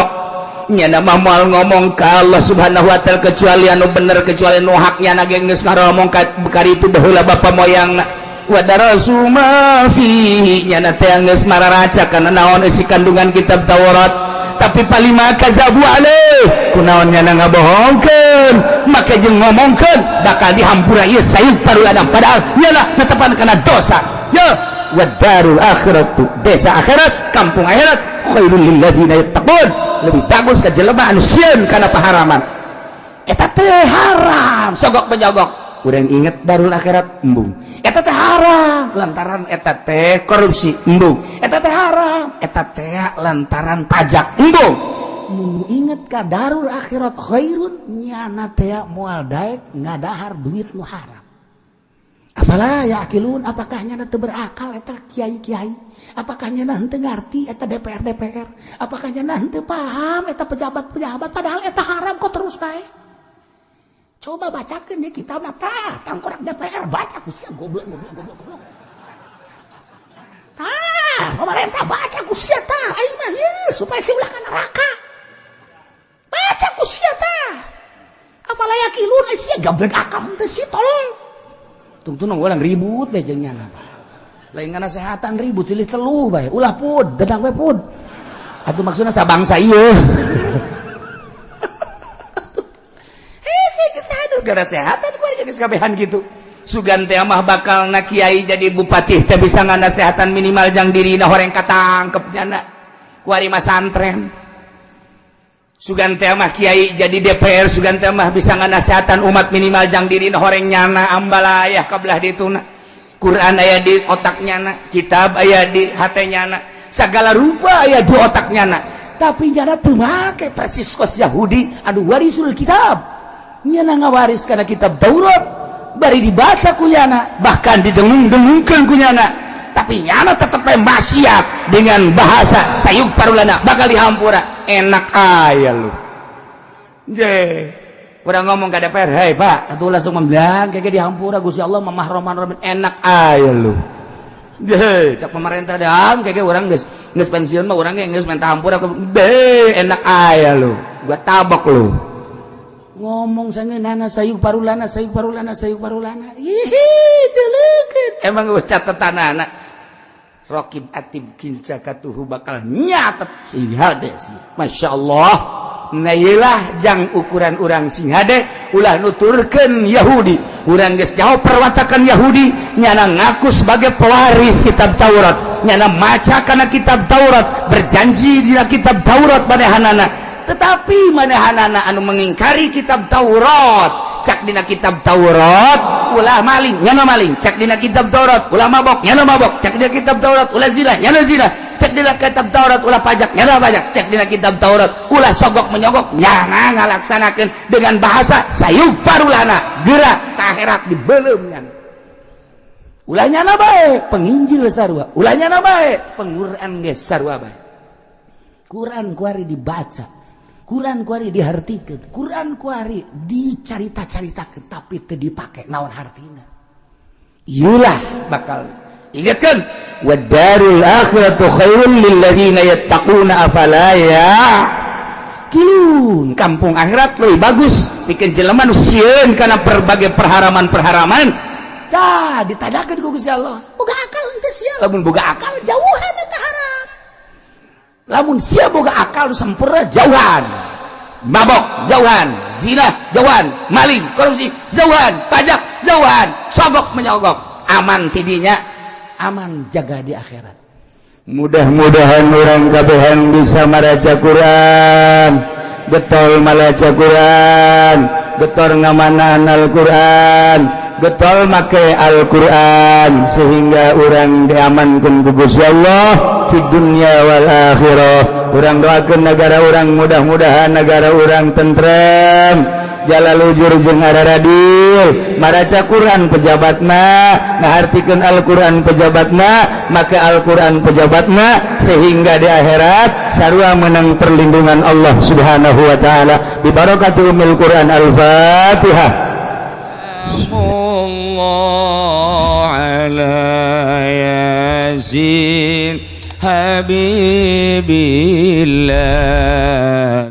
Nyana mah moal ngomong ka Allah Subhanahu wa taala kecuali anu bener, kecuali nu hak. Nyana ge geus ngaroromong ka karitu baheula bapa moyangna. Wa darasu ma fihi, nyana teh geus mararaca kana naon isi kandungan kitab Taurat, tapi palima kazabu alaih, kunaon nyana ngabohongkeun make jeung ngomongkeun bakal dihampura ieu sayup paruladang, padahal nyana netepan kana dosa. Ya wa darul akhiratu, desa akhirat, kampung akhirat, khairul lil ladzina yattaqun, lebih bagus ka jelema anu sieun kana paharaman. Eta teh haram sogok menyogok. Urang inget darul akhirat embung. Eta teh haram lantaran eta teh korupsi embung. Eta teh haram eta teh lantaran pajak embung. Mun inget ka darul akhirat khairun, nyana teh moal daek ngadahar duit nu haram. Afala yaqilun, apakah nyana teu berakal eta kiai-kiai? Apakah nyana henteu ngarti eta DPR DPR? Apakah nyana henteu paham eta pejabat-pejabat? Padahal eta haram kok terus bae. Coba bacakan ya kitab tah, tangkorak DPR baca ku sia, goblok goblok goblok goblok. Tah, pemerintah baca ku sia tah, aing mah ieu supaya si ulah ka neraka. Baca ku sia tah. Afala yaqilun, sia gablek akal teh si tolol. Tungtung orang ribut deh jeung nyana, Pak. Lain nganasehatan, ribut silih teluh bae. Ulah pud, dedang we pud. Atuh maksudna sabangsa ieu. Eh, saya geus gara sehatan ku geus kabehan gitu. Sugan teh mah bakal na kiai jadi bupati teh bisa nganasehatan minimal jang dirina horeng katangkep nyana. Kuari mah santren. Sugan teh mah kiai jadi DPR, sugan teh mah bisa nganasehatan umat minimal jang dirina horeng nyana ambalayah kabelah dituna. Quran aya di otak nyana, kitab aya di hate nyana, segala rupa aya di otak nyana. Tapi nyana teu make persis kos Yahudi anu warisul kitab. Nyana ngawaris kana kitab Taurat, bari dibaca ku nyana, bahkan didengung-dengungkeun ku nyana. Tapi nyana tetep bae maksiat dengan bahasa sayug parulana bakal dihampura. Enak aya lu. Je. Urang ngomong ke DPR, "Hei Pak," atuh langsung membilang kayak dihampura Gusti Allah mamah roman roman, enak aya lu. Je, cak pemerintah dam kayak urang geus geus pensiun mah urang geus minta hampura, be enak aya lu. Gua tabok lu. Ngomong sangeunana sayug parulana, sayug parulana, sayug parulana. Hihi, deleukeun. Emang gua catatan anak. Rokib atib kinca katuhu bakal nyatet sing hade sih. Masya Allah. Nah iyalah jang ukuran urang sing hade ulah nuturkeun Yahudi. Urang geus jauh perwatakan Yahudi, nyana ngaku sebagai pewaris kitab Taurat, nyana maca kana kitab Taurat, berjanji dina kitab Taurat manehanana. Tetapi manehanana anu mengingkari kitab Taurat, cak dina kitab Taurat ulah maling, nyana maling, cak dina kitab Taurat ulah mabok, nyana mabok, cak dina kitab Taurat ulah zina, nyana zina, cek dina kitab Taurat ulah pajak, nyana pajak, cek dina kitab Taurat ulah sogok menyogok, nyana ngalaksanakeun dengan bahasa sayug parulana gerak ka akhirat dibelum nyana. Ulah nyana bae penginjil sarua, ulah nyana bae pengquran ge sarua bae. Quran kuari dibaca, Quran kuari dihartikeun, Quran kuari dicarita-caritakeun tapi teu dipake, naon hartina? Iyalah bakal ingatkan wadarul akhiratu khairul lil ladzina yattaquna afala ya'qilun. Kampung akhirat lebih bagus pikeun jelema nu sieun kana berbagai perharaman-perharaman. Tah ditanyakeun ku Gusti Allah, boga akal henteu sia? Lamun boga akal, jauhan eta haram. Lamun sia boga akal sempurna, jauhan mabok, jauhan zina, jauhan maling, korupsi, jauhan pajak, jauhan sogok menyogok, aman tidinya, aman jaga di akhirat. Mudah-mudahan orang kabehan bisa maraca Quran, getol malaca Quran, getol ngamanan Al-Quran, getol make Al-Quran, sehingga orang diamankan ku Gusti Allah di dunia wal akhirah. Urang doakeun negara urang, mudah-mudahan negara urang tentrem, jalalujur jeung araradil, maraca Quran pejabatna, ngahartikeun Al-Quran pejabatna, make Al-Quran pejabatna, sehingga di akhirat sarua menang perlindungan Allah Subhanahu wa taala. Bi barakati umil Quran. Al-Fatihah. Allah ala Yasin Habibillah.